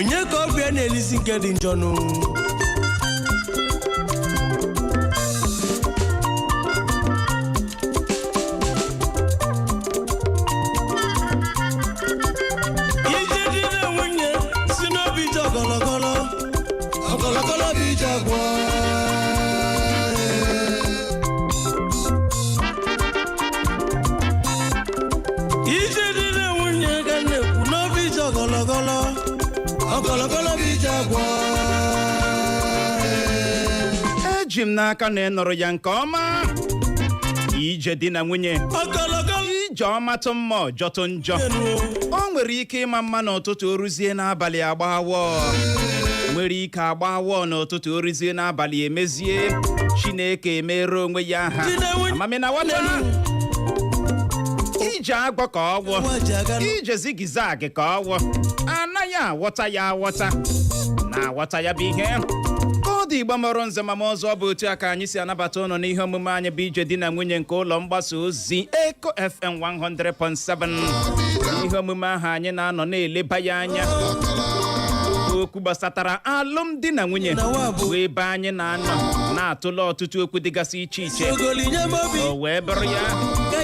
Onye ka ọ bụ ya na-elisi nke dị njọ nụ? Ije di na nwunye si n'obi je ọgọlọgọlọ ọgọlọgọlọ bụ ije agwọ. Ije di na nwunye ga na-ekwu n'obi je ọgọlọgọlọ ọgọlọgọlọ bụ ije agwọ. Eji m n'aka na ị nụrụ ya nke ọma. Ije di na nwunye, ọgọlọgọlọ ije ọmatụ mma, ọjọtụ njọ. enu. O nwere ike ịma mma n'ụtụtụ, o ruzie n'abalị agba awọ. Nwere ike agba awọ n'ụtụtụ, o ruzie n'abalị emezie. Chineke emere onwe ya aha. Di na nwunye Amami na nwata, ije agbọ ka ọgwọ. Nwa ji aga Ije zigzag ka ọwọ. Anaghị aghọta ya aghọta, na-aghọta ya bụ ihe ka ọ dị. Igbo mọrọ nze ma ọzọ, bụ otu a ka anyị si anabata ụnụ n'ihe omume anyị bụ Ije Di na Nwunye nke ụlọ mgbasa ozi Eko FM 100.7. Ihe omume ahụ anyị na-anọ na-eleba ya anya, okwu gbasatara alụmdi na nwunye, Na nwa bụ bụ ebe anyị na-anọ na-atụle ọtụtụ okwu dịgasị iche iche. Ogoli nye m obi. O wee bụrụ ya,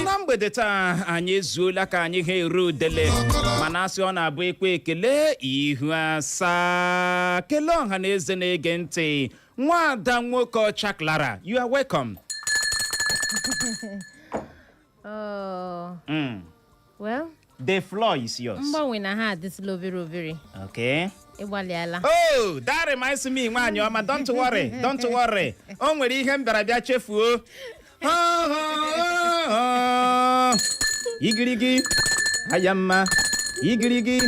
na mgbede taa anyị ezuola ka anyị ha eru udele, mana asị ọ na-abụ ekwe ekele ihu asaa, kelee ọha na eze na-ege ntị. Nwaada nwoke ọcha Clara, you are welcome. Oh, well, The floor is yours. Mgbanwe na ha adịtụla obere obere. Okay. Ịgbalịala. Oh, that reminds me, nwaanyị ọma, don't worry, don't worry. O nwere ihe m bịara bịa chefuo. Ha, ha, ha, ha. Igirigi, aya mma, igirigi,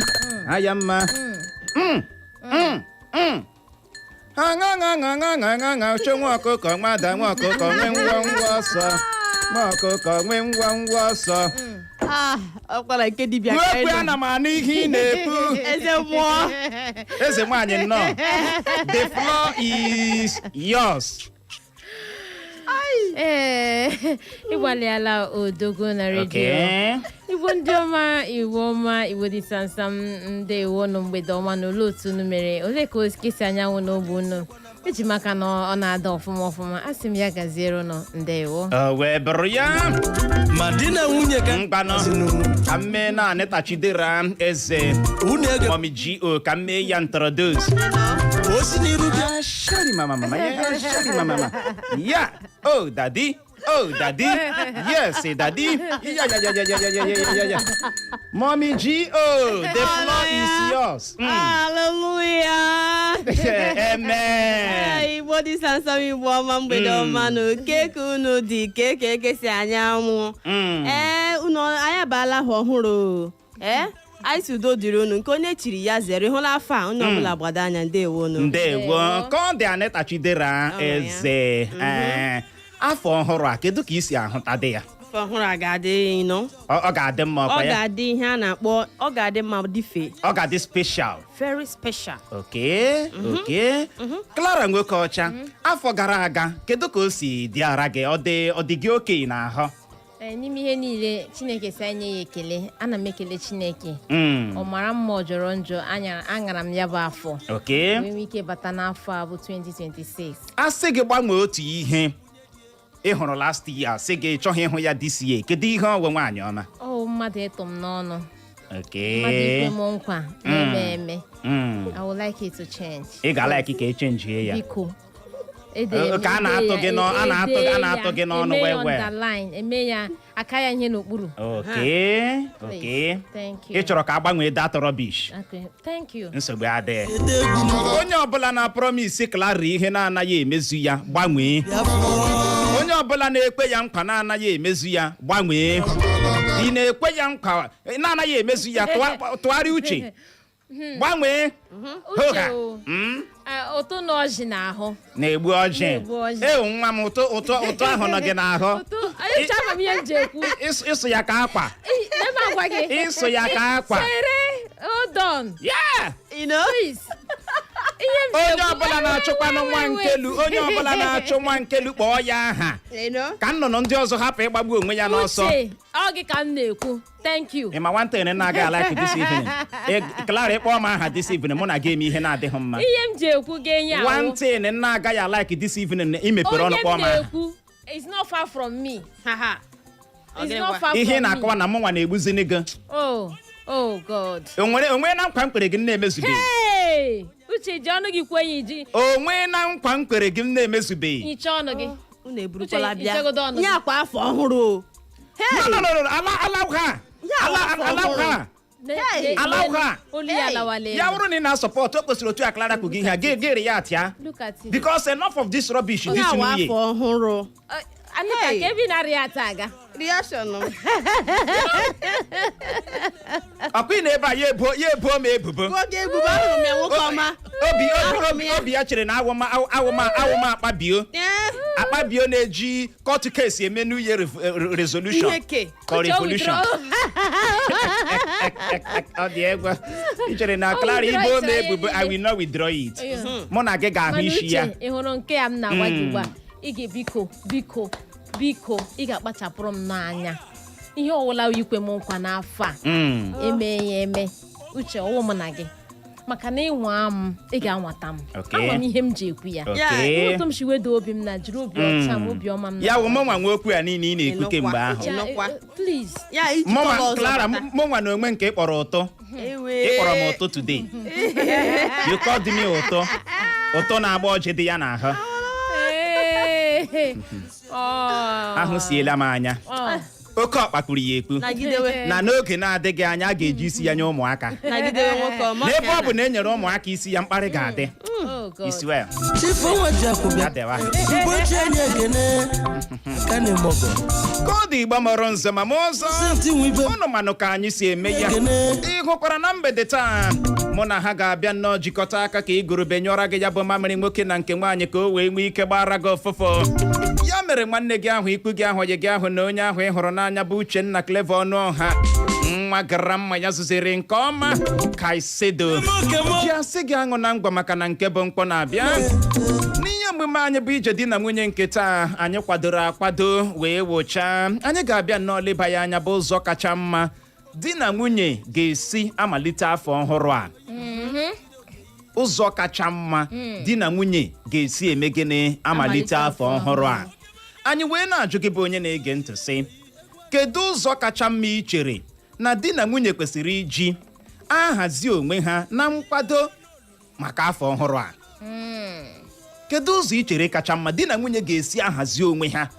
aya mma. Aṅa ṅa ṅa ṅa ṅa ṅa ṅa, oche nwa ọkụkọ, nwada nwa ọkụkọ nwe ngwa ngwa ọsọ, nwa ọkụkọ nwe ngwa ngwa ọsọ. Ah, ọkwara nke dibịa ka Wepụ anyị nọ. Ana m anụ ihe ị na-ekwu. Eze mmụọ. Eze nwaanyị, nnọọ, the floor is yours. Ee, ịgbalịala, odogo na redio. Igbo ndị ọma, Igbo ọma, Igbo dị samsam, ndewo nụ. Mgbede ọma na olee otu unu mere? Olee ka okesi anyanwụ n'ogbe unu? Eji maka na ọ na-ada ọfụma ọfụma, a sị m ya gaziere unu. Ndewo. O wee bụrụ ya. Ma di na nwunye ka Mgbanụ sinu. Ka m mee naanị tachidera eze. Unu ege. Mummy G.O, ka m mee ya introduce. O si n'iru bịa. Shari mama mama yeah, shari mama mama yeah, oh daddy, oh daddy, yes daddy, yeah yeah yeah yeah yeah yeah yeah yeah yeah. Mommy G.O, the floor is yours. Hallelujah. Amen. Ee, Igbo dị samsam, Igbo ọma, mgbede ọma na oke ka unu dị ke ka eke si anyanwụ. Ee, unu anyị abaala ha ọhụrụ o. Ee, anyị si udo dịrị unu, nke onye chiri ya zere ịhụla afọ a, onye ọbụla gbado anya. Ndewo unu. Ndewo. Ka ọ dị, Aneta Chidera. Ọ ya. Eze, ee, afọ ọhụrụ a, kedu ka ị si ahụta dị ya? Afọ ọhụrụ a ga-adị nọ. Ọ ga-adị mma. Ọ Ọkwa ya. ga-adị ihe a na-akpọ, ọ ga-adị mma dịfe. Ọ ga-adị special. Very special. Okay, Clara nwoke ọcha, afọ gara aga, kedu ka o si dị ara gị? Ọ dị gị oke n'ahụ? Ee, n'ime ihe niile, Chineke si anyị nye ya ekele. Ana m ekele Chineke. Ọ mara mma, ọ jọrọ njọ, aṅara m ya bụ afọ wee nwee ike bata n'afọ a bụ 2026. A sị gị gbanwee otu ihe ị hụrụ last year, sị gị chọghị ịhụ ya this year, kedu ihe ọ bụ, nwaanyị ọma? Ọ mmadụ ịtụ m n'ọnụ, mmadụ ikwe m nkwa na-eme eme. I would like it to change. Ị ga-alike ka echenjie ya? Biko. Ka a na-atụ gị a na-atụ gị n'ọnụ eme ya well well. Underline, eme ya aka ya ihe n'okpuru. Okay. Please. Thank you. Ị chọrọ ka a gbanwee that rubbish? Okay. Thank you. Nsogbu adịghị. Onye ọbụla na-promise Clara ihe na-anaghị emezu ya, gbanwee. Onye ọbụla na-ekwe ya nkwa na-anaghị emezu ya, gbanwee. Ị na-ekwe ya nkwa na-anaghị emezu ya, tụgharịa uche, gbanwee. Uche Hoha. o. Ah, ụtụ na ọjị n'ahụ. Na-egbu ọjị. Na-egbu ọjị. Ewu nwa m, ụtụ ụtụ ụtụ ahụ nọ gị n'ahụ. Ụtụ anyị chama m ihe m ji ekwu. Ịsụ ya ka akwa. Ebe agwa gị. Ịsụ ya ka akwa. Chere, hold on. Yeah. You know? Please. Ihe m Onye na-ekwu- ọbụla na-achụkwanụ nwa Wait, wait. nkelu, onye ọbụla na-achụ nwa nkelu, kpọọ ya aha You know? ka nnụnụ ndị ọzọ hapụ ịgbagbu onwe ya n'ọsọ. Uche, ọ gị ka m na-ekwu. Thank you. Ị ma nwata na-aga alike this evening. Clara, ịkpọọ m aha this evening, mụ na gị eme ihe na-adịghị mma. Ihe m ji ekwu ga-enye ahụ. One thing na-agaghị alike this evening, ị mepere ọnụ Onye kpọọ m m aha. na-ekwu is not far from me. Ha ha. Ọ It's gịnị not kwa? far Ihe ị from me. na-akọwa na mụnwa na-egbuzini gị. Oh God. Onwere onwe na nkwa m kwere gị m na-emezubeghị? Hey! Uche, ji ọnụ gị kwuo ya, iji Onwe na nkwa m kwere gị m na-emezubeghị? Hichaa ọnụ gị. Unu eburukwala Uche, bịa. ichegodo ọnụ gị. Nye akwa afọ ọhụrụ o. No, no, no, no, ala ala ha. Ya, Ala afọ ala ọhụrụ. ha. Hey! Ala ha. Olu ya Hey! alawala Ya elu. bụrụ na ị na-asupport, o kwesịrị otu a Clara kwugo ihe a, gị gịrị ya atịa. Look at it. Because enough of this rubbish Nye this akwa new year. afọ ọhụrụ. Anita, Hey! ka ebe ị na-arịa ata aga. Reaction m. Ọkwa ị na-ebe a, ya ebo m ebubo. Oge ebubo, ahụrụ m ya, nwoke ọma. Obi Ahụrụ m obi ya. Obi ya chere na awụma akpabio. Eh, Akpabio na-eji court case eme new year resolution. Ihe ke. Ka ọ Uche, o revolution. Ọ dị egwu. Ị chere na O Clara withdraw ibo it, m ebubo, onye I will not withdraw it. Yeah. Mụ na gị ga-ahụ Mana isi ya. Uche, ị hụrụ nke a m na-agwa gị ugbu a, ị ga, biko, biko, biko, ị ga-akpachapụrụ m n'anya. Ihe ọwụla ikwe m nkwa n'afọ a, eme ya eme. Uche, ọwụ m na gị, maka na ịnwa m, ị ga-anwata m. Okay. Ama m ihe m ji ekwu ya. Okay. Otu m si wedo obi m na jiri obi ọcha m, obi ọma m na Ya wụ mụnwa nwe okwu a niile ị na-ekwu Ịnụkwa. kemgbe ahụ. Uche, Ịnụkwa. please. Ya iji Mụnwa colour ọzọ Clara, bata. mụnwa na onwe nke ị kpọrọ ụtọ. Ewe. Ị kpọrọ m ụtọ today. You called me ụtọ. Ụtọ na-agba ọjị dị ya n'ahụ. Ee. Oh. Ahụ siela m anya. Oh. Oke ọkpa kwuru ya ekwu. Nagidewe. Na n'oge na-adịghị anya, a ga-eji isi ya nye ụmụaka. Nagidewe, nwoke ọma. N'ebe ọ bụ na e nyere ụmụaka isi ya, mkparị ga-adị. Oh God. Isi well. Chifu nwejiakwụbịa. Ya dịwa. Mgbochi enyi ekene aka na-emọgọ. Ka ọ dị, Igbo mọrọ nze ma m ọzọ. Senti nwibe. Ụnụ manụ ka anyị si eme ya. Ekene. Ị hụkwara na mgbede taa, mụ na ha ga-abịa nnọọ jikọta aka ka igurube nyụọra gị ya bụ mamịrị nwoke na nke nwaanyị, ka o wee nwee ike gbara gị ọfụfụ. Ya mere, nwanne gị ahụ, ikwu gị ahụ, onye gị ahụ na onye ahụ ị hụrụ n'anya bụ Uchenna Clever Ọnụọha, nwa gara mma ya zụziri nke ọma Kaisedo, ji asị gị aṅụ na ngwa, maka na nke bụ mkpọ na-abịa n'ihe omume anyị bụ ije di na nwunye nke taa. Anyị kwadoro akwado wee wụchaa. Anyị ga-abịa nnọọ leba ya anya bụ ụzọ kacha mma di na nwunye ga-esi amalite afọ ọhụrụ a. Ụzọ kacha mma di na nwunye ga-esi eme gịnị? Amalite afọ ọhụrụ a. Anyị wee na-ajụ gị bụ onye na-ege ntị sị, kedu ụzọ kacha mma ị chere na di na nwunye kwesịrị iji ahazi onwe ha na nkwado maka afọ ọhụrụ a? Kedu ụzọ ị chere kacha mma di na nwunye ga-esi ahazi onwe ha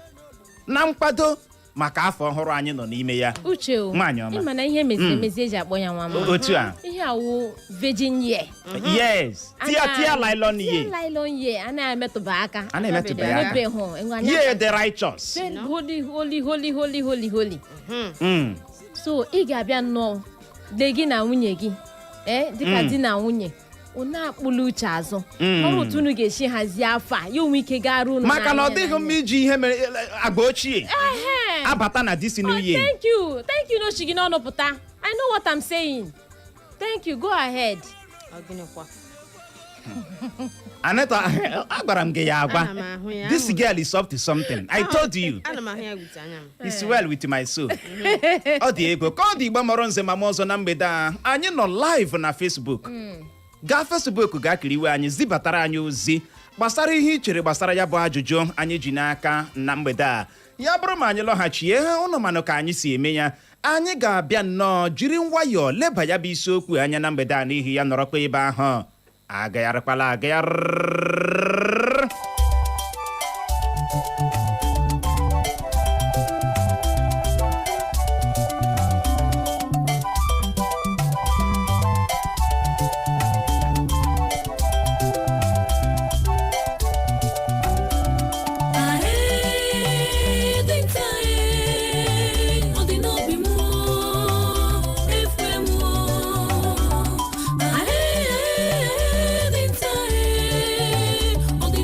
na nkwado maka afọ ọhụrụ anyị nọ n'ime ya? Uche o. Nwaanyị ọma. Ịma na ihe meziri emezi eji akpọ ya nwa mma. Otu a. Ihe awụ virgin year. Yes, tia tia nylon Tia ye. Nylon year, anaghị emetụba aka. A na-emetụba ya aka. Emebeghụ. Ye the righteous. Holy, holy, holy, holy, holy, holy. So ị ga-abịa nnọọ de gị na nwunye gị, ee, dịka di na nwunye, unu akpụla uche azụ ọrụ otu unu ga-esi hazie afọ a, ya onwe ike gara unu Maka na ọ n'anya dịghị n'anya. mma iji ihe mere agba ochie Ehe. abata na this new Oh, year. thank you, thank you. N'ochi gị n'ọnụ pụta. I know what I'm saying. Thank you, go ahead. Ọ gịnịkwa? Aneta, agwara m gị ya agwa. Ana m ahụ ya. This girl is up to something, I told you. Ana m ahụ ya with anya m. It's well with my soul. Ọ dị ego ka ọ dị. Igbo mọrọ nze ma m ọzọ, na mgbede a, anyị nọ live na Facebook. Gaa Facebook, gaa kiriwe anyị, zibatara anyị ozi gbasara ihe ị chere gbasara ya bụ ajụjụ anyị ji n'aka na mgbede a. Ya bụrụ ma anyị lọghachie, ụnụ manụ ka anyị si eme ya, anyị ga-abịa nnọọ jiri nwayọọ leba ya bụ isiokwu anya na mgbede a. N'ihi ya, nọrọkwa ebe ahụ, agagharịkwala agagharị. Ahee, dinta ee, ọ dị n'obi m efu m. Ahee, dinta ee, ọ dị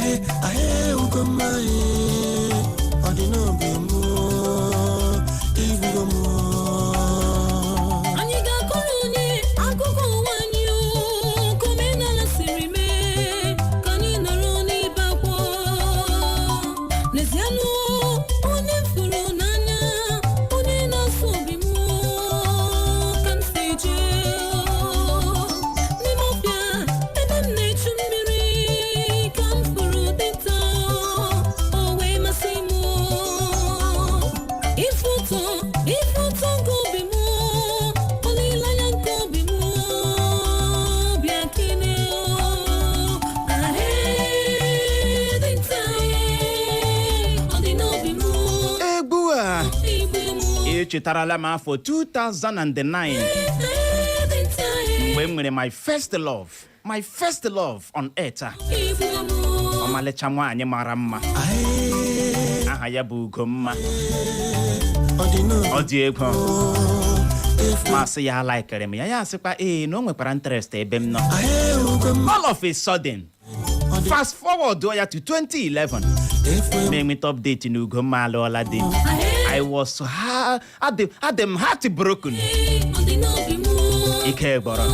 Ahe, ahe, Ugomma, eh, ọ dị n'obi m, igbugo m. Anyị ga-akọrọ onye akụkọ ụwa anyị o, ka omenala siri mee ka anyị nọrọ n'ibe akwa. N'ezianụ, onye m fụrụ n'anya, onye na-asụ obi m, ka m si jee n'ime ọfịa ebe m na-echu mmiri ka m fụrụ dinta, o wee masị m. Ife ụtọ, ife ụtọ nke obi m, olileanya nke obi m, bịa kene. Ahee, dinta, ọ dị n'obi m. Egwu a igbe m. Echetarala m afọ 2009 Ahee, dinta, mgbe m nwere my first love, my first love on earth a. Igbe m. Ọmalịcha nwaanyị mara mma. Ahe, aha ya bụ Ugomma. Ọ dị n'obi. Ọ dị egwu. Masị ya likere m ya, ya asịkwa ee na o nwekwara interest ebe m nọ. Ahe, Ugomma. All of a sudden, fast forward ya to 2011, Efe. na-enweta update na Ugomma alụọla di. I was ha adị m heart broken. Ọ dị n'obi m. Ike gbọrọ,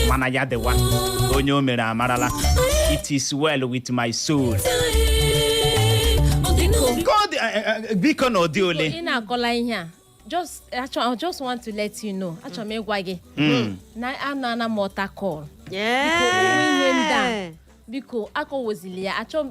mana ya dịwa, onye o mere amarala. It is well with my soul. Ọ dị n'obi. God, biko, na ụdị ole. Ị na-akọla ihe a, just I just want to let you know, achọrọ m ịgwa gị na anọ m altar call. Ihe ndị a, biko, akọwozili ya. Achọ m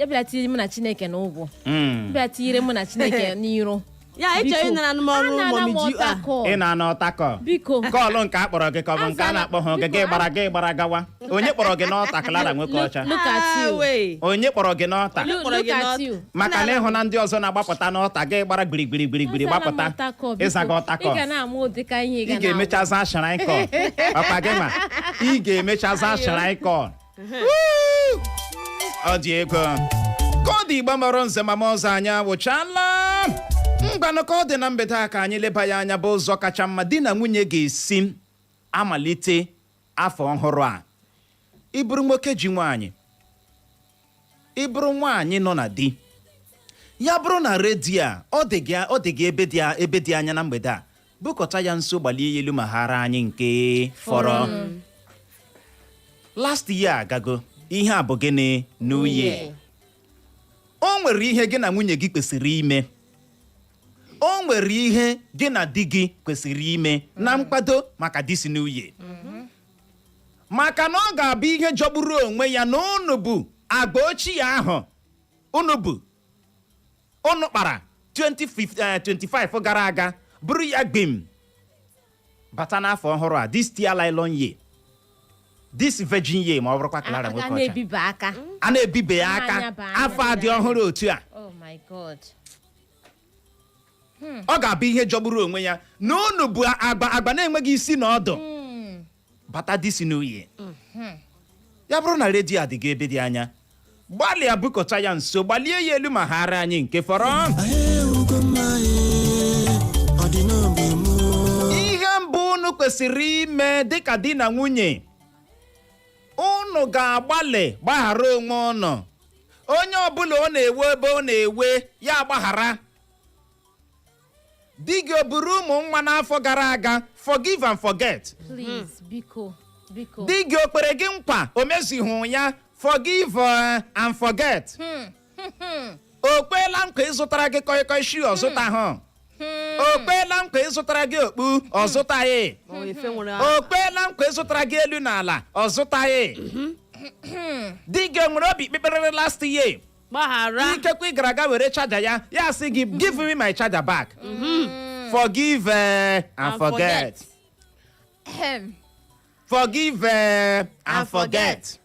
ebila tinyere mụ na Chineke na ụgwọ. Ebila tinyere mụ na Chineke n'iru. Ya ịchọ Biko, ịnara anụmanụ. anara m Mummy G altar a. call. Ị na-ana altar? Biko. Call nke a kpọrọ gị ka ọ bụ nke a na-akpọ ha oge gị gbara gị gbara gawa? Onye kpọrọ gị n'altar, Clara nwoke ọcha? Look at you. Wee. Onye kpọrọ gị n'altar? Look, Kpọrọ look gị at n'altar. you. Maka na ịhụ na ndị ọzọ na-agbapụta n'altar, gị gbara gbirigbiri gbirigbiri Azala m gbapụta. altar call, biko. Ịzaga altar call. Ị ga na-ama ụdịka ihe ị ga Ị ga-emecha zaa shrine call. Ọkpa gị ma ị ga-emecha zaa shrine call. Woo! Ọ dị ego ka ọ dị. Igbo mọrọ nze ma ọzọ, anyị awụchala mgbanụ. Ka ọ dị na mgbede a, ka anyị leba ya anya bụ ụzọ kacha mma di na nwunye ga-esi amalite afọ ọhụrụ a. Ịbụrụ nwoke ji nwaanyị, ịbụrụ nwaanyị nọ na di, ya bụrụ na redio a ọ dị gị, ọ dị gị ebe dị anya na mgbede a, bukọta ya nso, gbalie ya elu ma ghara anyị nke fọrọ. Last year agago, ihe a bụ gịnị? New year. O nwere ihe gị na nwunye gị kwesịrị ime, o nwere ihe gị na di gị kwesịrị ime na mkwado maka this new year, maka na ọ ga-abụ ihe jọgburu onwe ya na unu bụ agba ochie ahụ unu bụ unu kpara 2025 gara aga, bụrụ ya gbim bata n'afọ ọhụrụ a, this tear nylon year, this virgin year, ma ọ bụrụkwa Clara a nwoke ọcha. Na-ebiba aka. A na-ebibe ya aka. Anya bụ anya. Afọ a dị ọhụrụ otu a, Oh my God. ọ ga-abụ ihe jọgburu onwe ya na unu bụ agba na-enweghị isi na ọdụ bata this new year. Ya bụrụ na redio a dị gị ebe dị anya, gbalịa bukọta ya nso, gbalie ya elu ma ghara anyị nke fọrọ. Ahe, Ugomma, eh, ọ dị n'obi m. Ihe mbụ unu kwesịrị ime dịka di na nwunye, unu ga-agbalị gbaghara onwe unu. Onye ọbụla ọ na-ewe ebe ọ na-ewe ya agbaghara. Di gị o buru ụmụ nwa n'afọ gara aga, forgive and forget. Please, biko, biko. Di gị o kwere gị nkwa, o mezighị ya, forgive and forget. O kweela nkwa ịzụtara gị koi koi shoe, ọ zụtahụ. O kweela nkwa ịzụtara gị okpu, ọ zụtaghị. Ma ọ efe nwere. O kweela nkwa ịzụtara gị elu na ala, ọ zụtaghị. Di gị o nwere obi kpekperere last year, Gbaghara. ikekwe ị gara aga were charger ya, ya sị gị, "Give me my charger back." Forgive and And forget. forget. Ahem. Forgive and And forget.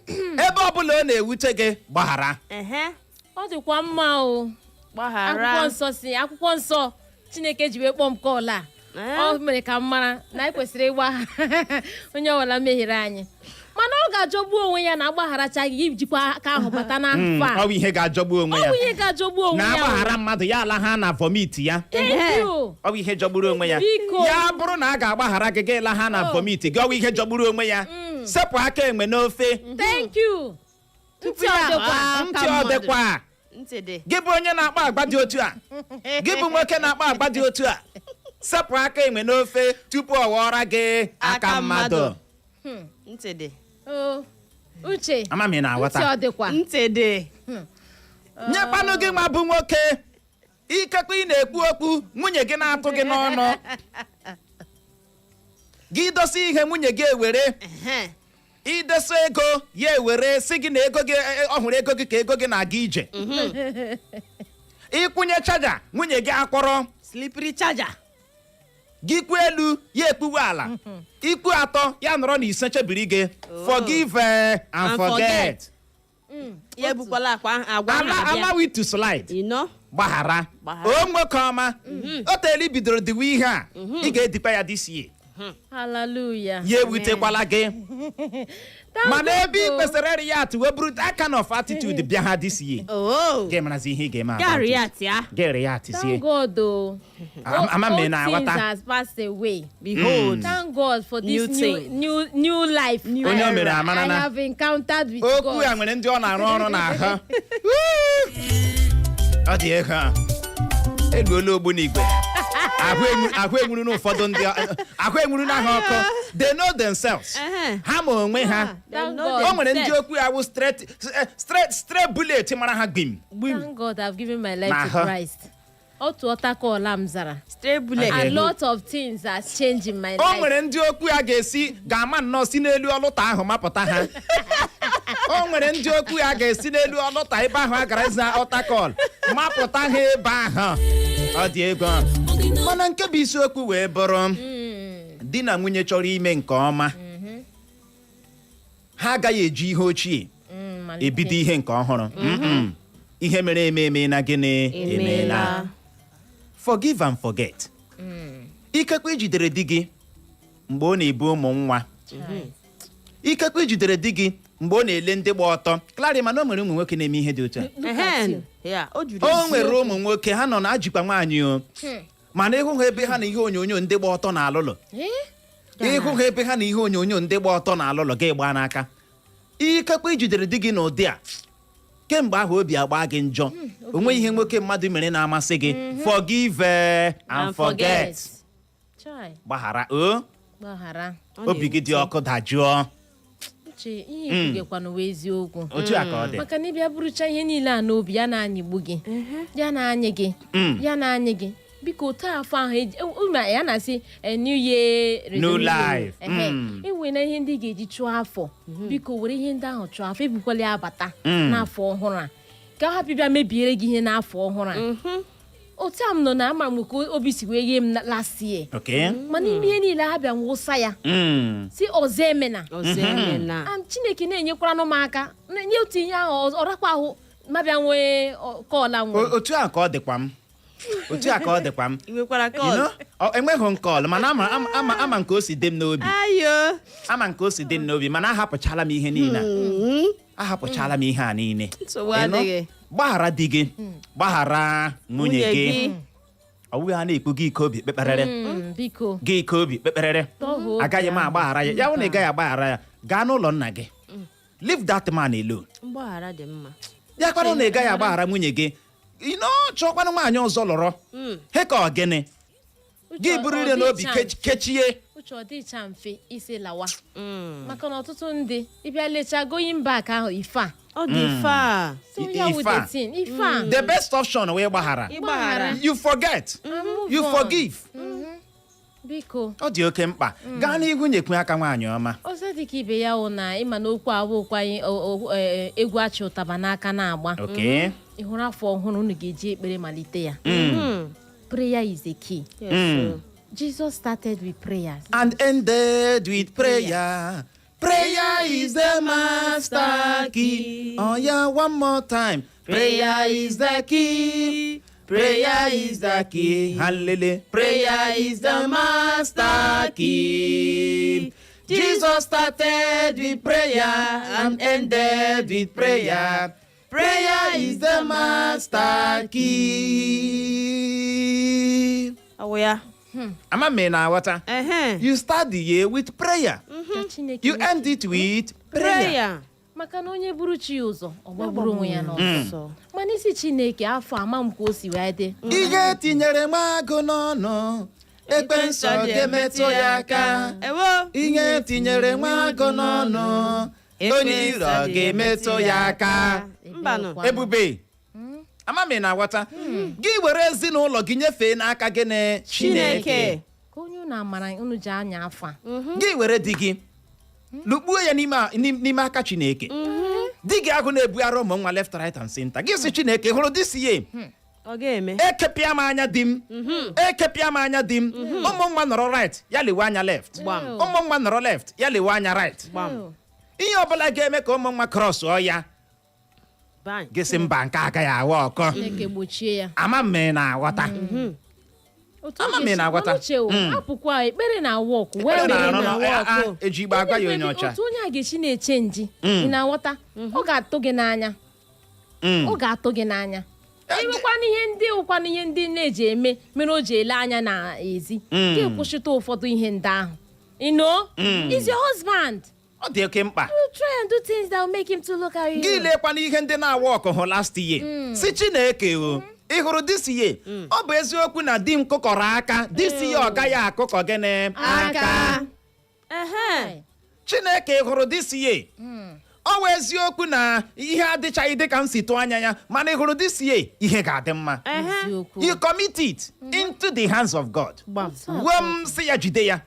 Ebe ọbụla ọ na-ewute gị, gbaghara. Ehe. Ọ dịkwa mma o. Gbaghara. Akwụkwọ nsọ si, akwụkwọ nsọ Chineke ji wee kpọọ m call a, ọ mere ka m mara na anyị kwesịrị ịgba onye ọbụla mehiere anyị, mana ọ ga-ajọgbu onwe ya na agbagharachaghị ijikwa aka ahụ bata n'afọ a. Ọ bụ ihe ga-ajọgbu onwe Ọ ya bụ ihe ga-ajọgbu onwe ya o. na-agbaghara mmadụ, ya ala ha na vomit ya. Thank you. Ọ bụ ihe jọgburu onwe ya. Biko. Ya bụrụ na a ga-agbaghara gị, gị la ha na Oh. vomit gị, ọ bụ ihe jọgburu onwe ya. Sepụ aka enwe n'ofe. Thank you. Ntị ọ dịkwa? Aka Ntị ọ mmadụ. dịkwa? Ntị dị. Gị bụ onye na-akpa agba dị otu a, gị bụ nwoke na-akpa agba dị otu a, sepụ aka enwe n'ofe tupu ọ ghọọra gị aka Aka mmadụ. mmadụ. Ntị dị. O, Uche, Ama m ị ntị na-aghọta. ọ dịkwa? Ntị dị. Nyekwanụ gị nwa bụ nwoke, ikekwe ị na-ekwu okwu, nwunye gị na-atụ gị n'ọnụ, gị dosa ihe, nwunye gị ewere. Idesa ego, ya ewere, si gị na ego gị, ọ hụrụ ego gị ka ego gị na-aga ije. Ịkwụnye charger, nwunye gị akpọrọ. Slippery charger. Gị kwuo elu, ya ekpuwe ala. Ikwu atọ, ya nọrọ na ise chebiri gị. Forgive and And forget. forget. Ya ebukwala akwa agwa Ala ahụ abịa. allow it to slide. You know? Gbaghara. Gbaghara. O nwoke ọma, o teela ibidoro diwe ihe a, ị ga-edikwa ya this year. Hallelujah. Ya ewutekwala gị. Thank Mana ebe ị God. kwesịrị react wee bụrụ that kind of attitude bịa ha this year, Oh. gị marazi ihe ị ga-eme about Gari it. ya tịa. Gị react sie. Thank God o. Ama m ị All na-aghọta. things has passed away. Behold. Thank God for this New new thing. new life. Onye o mere amara I na have encountered with okwu God. a nwere ndị ọ na-arụ ọrụ n'ahụ. Ọ dị ego a eluola ogbunigwe ahụ enwuru n'ụfọdụ ndị ahụ enwuru n'ahụ ọkụ. They know themselves. Ha ma onwe ha. They Thank know God. O nwere ndị themselves. okwu ya wụ straight, straight, straight bullet mara ha gbim. Thank God I've given my life N'ahụ. to Christ. Otu ọtakọọla m zara. Stray bullet. A lot of things has changed in my O life. nwere ndị okwu ya ga-esi ga-ama nnọọ si n'elu ọlụta ahụ mapụta ha. O nwere ndị okwu ya ga-esi n'elu ọlụta ebe ahụ a gara ịza ọtakọl mapụta ha ebe ahụ. Ọ dị ego. Mana nke bụ isiokwu wee bụrụ, di na nwunye chọrọ ime nke ọma, ha agaghị eji ihe ochie Malite. ebido ihe nke ọhụrụ. Ihe mere eme eme na gịnị? Emeela. Forgive and forget. Ikekwe ijidere di gị mgbe ọ na-ebu ụmụ nwa. Ikekwe ijidere di gị mgbe ọ na-ele ndị gba ọtọ. Clarị, mana o nwere ụmụ nwoke na-eme ihe dị otu a. Look at you. Ya, o juru. O nwere ụmụ nwoke ha nọ na ajikwa nwaanyị o, mana ịhụ ha ebe ha na ihe onyonyo ndị gba ọtọ na-alụlụ. Eh? Ịhụ ha ebe ha na ihe onyonyo ndị gba ọtọ na-alụlụ, gị gbaa n'aka. Ikekwe ijidere di gị n'ụdị a, kemgbe ahụ obi agba gị njọ, onwe ihe nwoke mmadụ mere na-amasị gị. Forgive and And forget. forget. Chai, Gbaghara o. gbaghara. Ọ Obi gị dị ọkụ dajụọ. Uche, ihe ikwugekwana wee eziokwu. Otu a ka ọ dị. Maka na ịbịa burucha ihe niile a n'obi, ya na-anyịgbu gị, ya na-anyị gị, ya na-anyị gị. Biko, taa afọ ahụ ya na-asị new year New resolution. life. Ehe. Enwe na ihe ndị ị ga-eji chụọ afọ, biko were ihe ndị ahụ chụọ afọ. Ebukwala ya abata n'afọ ọhụrụ a, ka ọ hapụ ịbịa mebiere gị ihe n'afọ ọhụrụ a. Otu a m nọ na ama m ka obi si wee ghee m last year. Mana ime ihe niile ha bịa nwụsa ya, si ọzọ emena. Ọzọ emena. And Chineke na-enyekwaranụ m aka nye otu ihe ahụ ọrakwa ahụ ma bịa nwee kọla nwere. Otu a ka ọ dịkwa m, otu a ka ọ dịkwa m. Ị nwekwara You call? know, enweghị m call, mana ama ama ama nke o si dị m n'obi. Ayo. Ama nke o si dị m n'obi, mana ahapụchala m ihe niile a. Ahapụchala m ihe a niile. Nsogbu You know? adịghị. Gbaghara di gị, gbaghara nwunye gị. Ọ bụghị ha na-ekwu gị ike obi kpekperere. Biko. Gị ike obi kpekperere. Tọhụ obi Agaghị m ahụ. agbaghara ya. Ya bụ na ị gaghị agbaghara ya, gaa n'ụlọ nna gị. Leave that man alone. Mgbaghara dị mma. Ya kwanụ na ị gaghị agbaghara nwunye gị, chọkwanụ nwaanyị ọzọ lọrọ he ka ọ gịnị. Uche, Gị buru ọ ire n'obi dịcha kechie. Uche, ọ dịcha mfe isi lawa, maka na ọtụtụ ndị ịbịa lechaa going back ahụ ife a. Ọ dị fa. So ya wụ Ife a. the thing, ife a. The best option wee gbaghara. Ịgbaghara. You forget. And move You on. forgive. Biko. Ọ dị oke mkpa. Gaa n'ihu, nyekwu aka, nwaanyị ọma. Ọzọ dị ka ibe ya wụ na ịma na okwu awụkwa anyị egwu achị ụtaba n'aka na-agba. Ị hụrụ afọ ọhụrụ, unu ga-eji ekpere malite ya. Prayer is the key. Yes. Jesus started with prayers. And ended with prayer. Prayer is the master key. Oh yeah, one more time. Prayer is the key. Prayer is the key. Hallelujah. Prayer is the master key. Jesus started with prayer and ended with prayer. Prayer is the master key. Awụ ya. Ama m ị na-aghọta. Ehe. You start the year with prayer. Ka Chineke You end it with prayer. Prayer. Maka na onye buru chi ya ụzọ, ọ gbagburu onwe ya n'ọsọ. Ọsọ. Mana isi Chineke, afọ ama m ka o si wee dị. Ihe tinyere m agụ n'ọnụ, ekwensu ọ ga-emetụ ya aka? Ewo. Ihe tinyere nwa agụ n'ọnụ, onye iro ọ ga-emetụ ya aka? Mbanụ. Ebube, ama m ị na-aghọta. Gị were ezinụlọ gị nyefee n'aka gị na Chineke. Chineke. Ka onye unu amara unu ji anya afọ a. Gị were di gị lukpuo ya n'ime aka Chineke. Di gị ahụ na-ebugharị ụmụ nwa left, right and center, gị sị, "Chineke, hụrụ this year, Ọ ga-eme. ekepịa m anya di m, ekepịa m anya di m. Ụmụ nwa nọrọ right, ya lewe anya left. Gbam. Ụmụ nwa nọrọ left, ya lewe anya right. Gbam. Ihe ọbụla ga-eme ka ụmụ nwa cross ya, Bang. gị sị mba, nke agaghị awa ọkọ." Chineke gbochie ya. Ama m ị na-aghọta. Otu Ama ọ m ị ga-esi- na-aghọta. Mana uche o, hapụkwa ekpere na work wee Ekpere were na-arụ na na- work. eji igbe agwa ya onye ọcha. Otu onye a ga-esi na-eche nji, ị na-aghọta, ọ ga-atụ gị n'anya. Ọ ga-atụ gị n'anya. Enwekwana ihe ndị ụkwana ihe ndị na-eji eme mere o ji ele anya n'ezi ka kwụsịtụ ụfọdụ ihe ndị ahụ. You know, is your husband. Ọ dị oke mkpa. You try and do things that will make him to look at you. Gị lekwana ihe ndị na-awa ọkụ hụ last year, si Chineke, o ị hụrụ this year, ọ bụ eziokwu na di m kụkọrọ aka, this year ọ gaghị akụkọ gịnị? Aka. Ehe. Chineke, hụrụ this year, ọ bụ eziokwu na ihe adịchaghị dị ka m si tụọ anya ya, mana ị hụrụ this year, ihe ga-adị mma. Ehe. Eziokwu. You commit it into the hands of God. Gbam. Ruo m sị ya jide ya,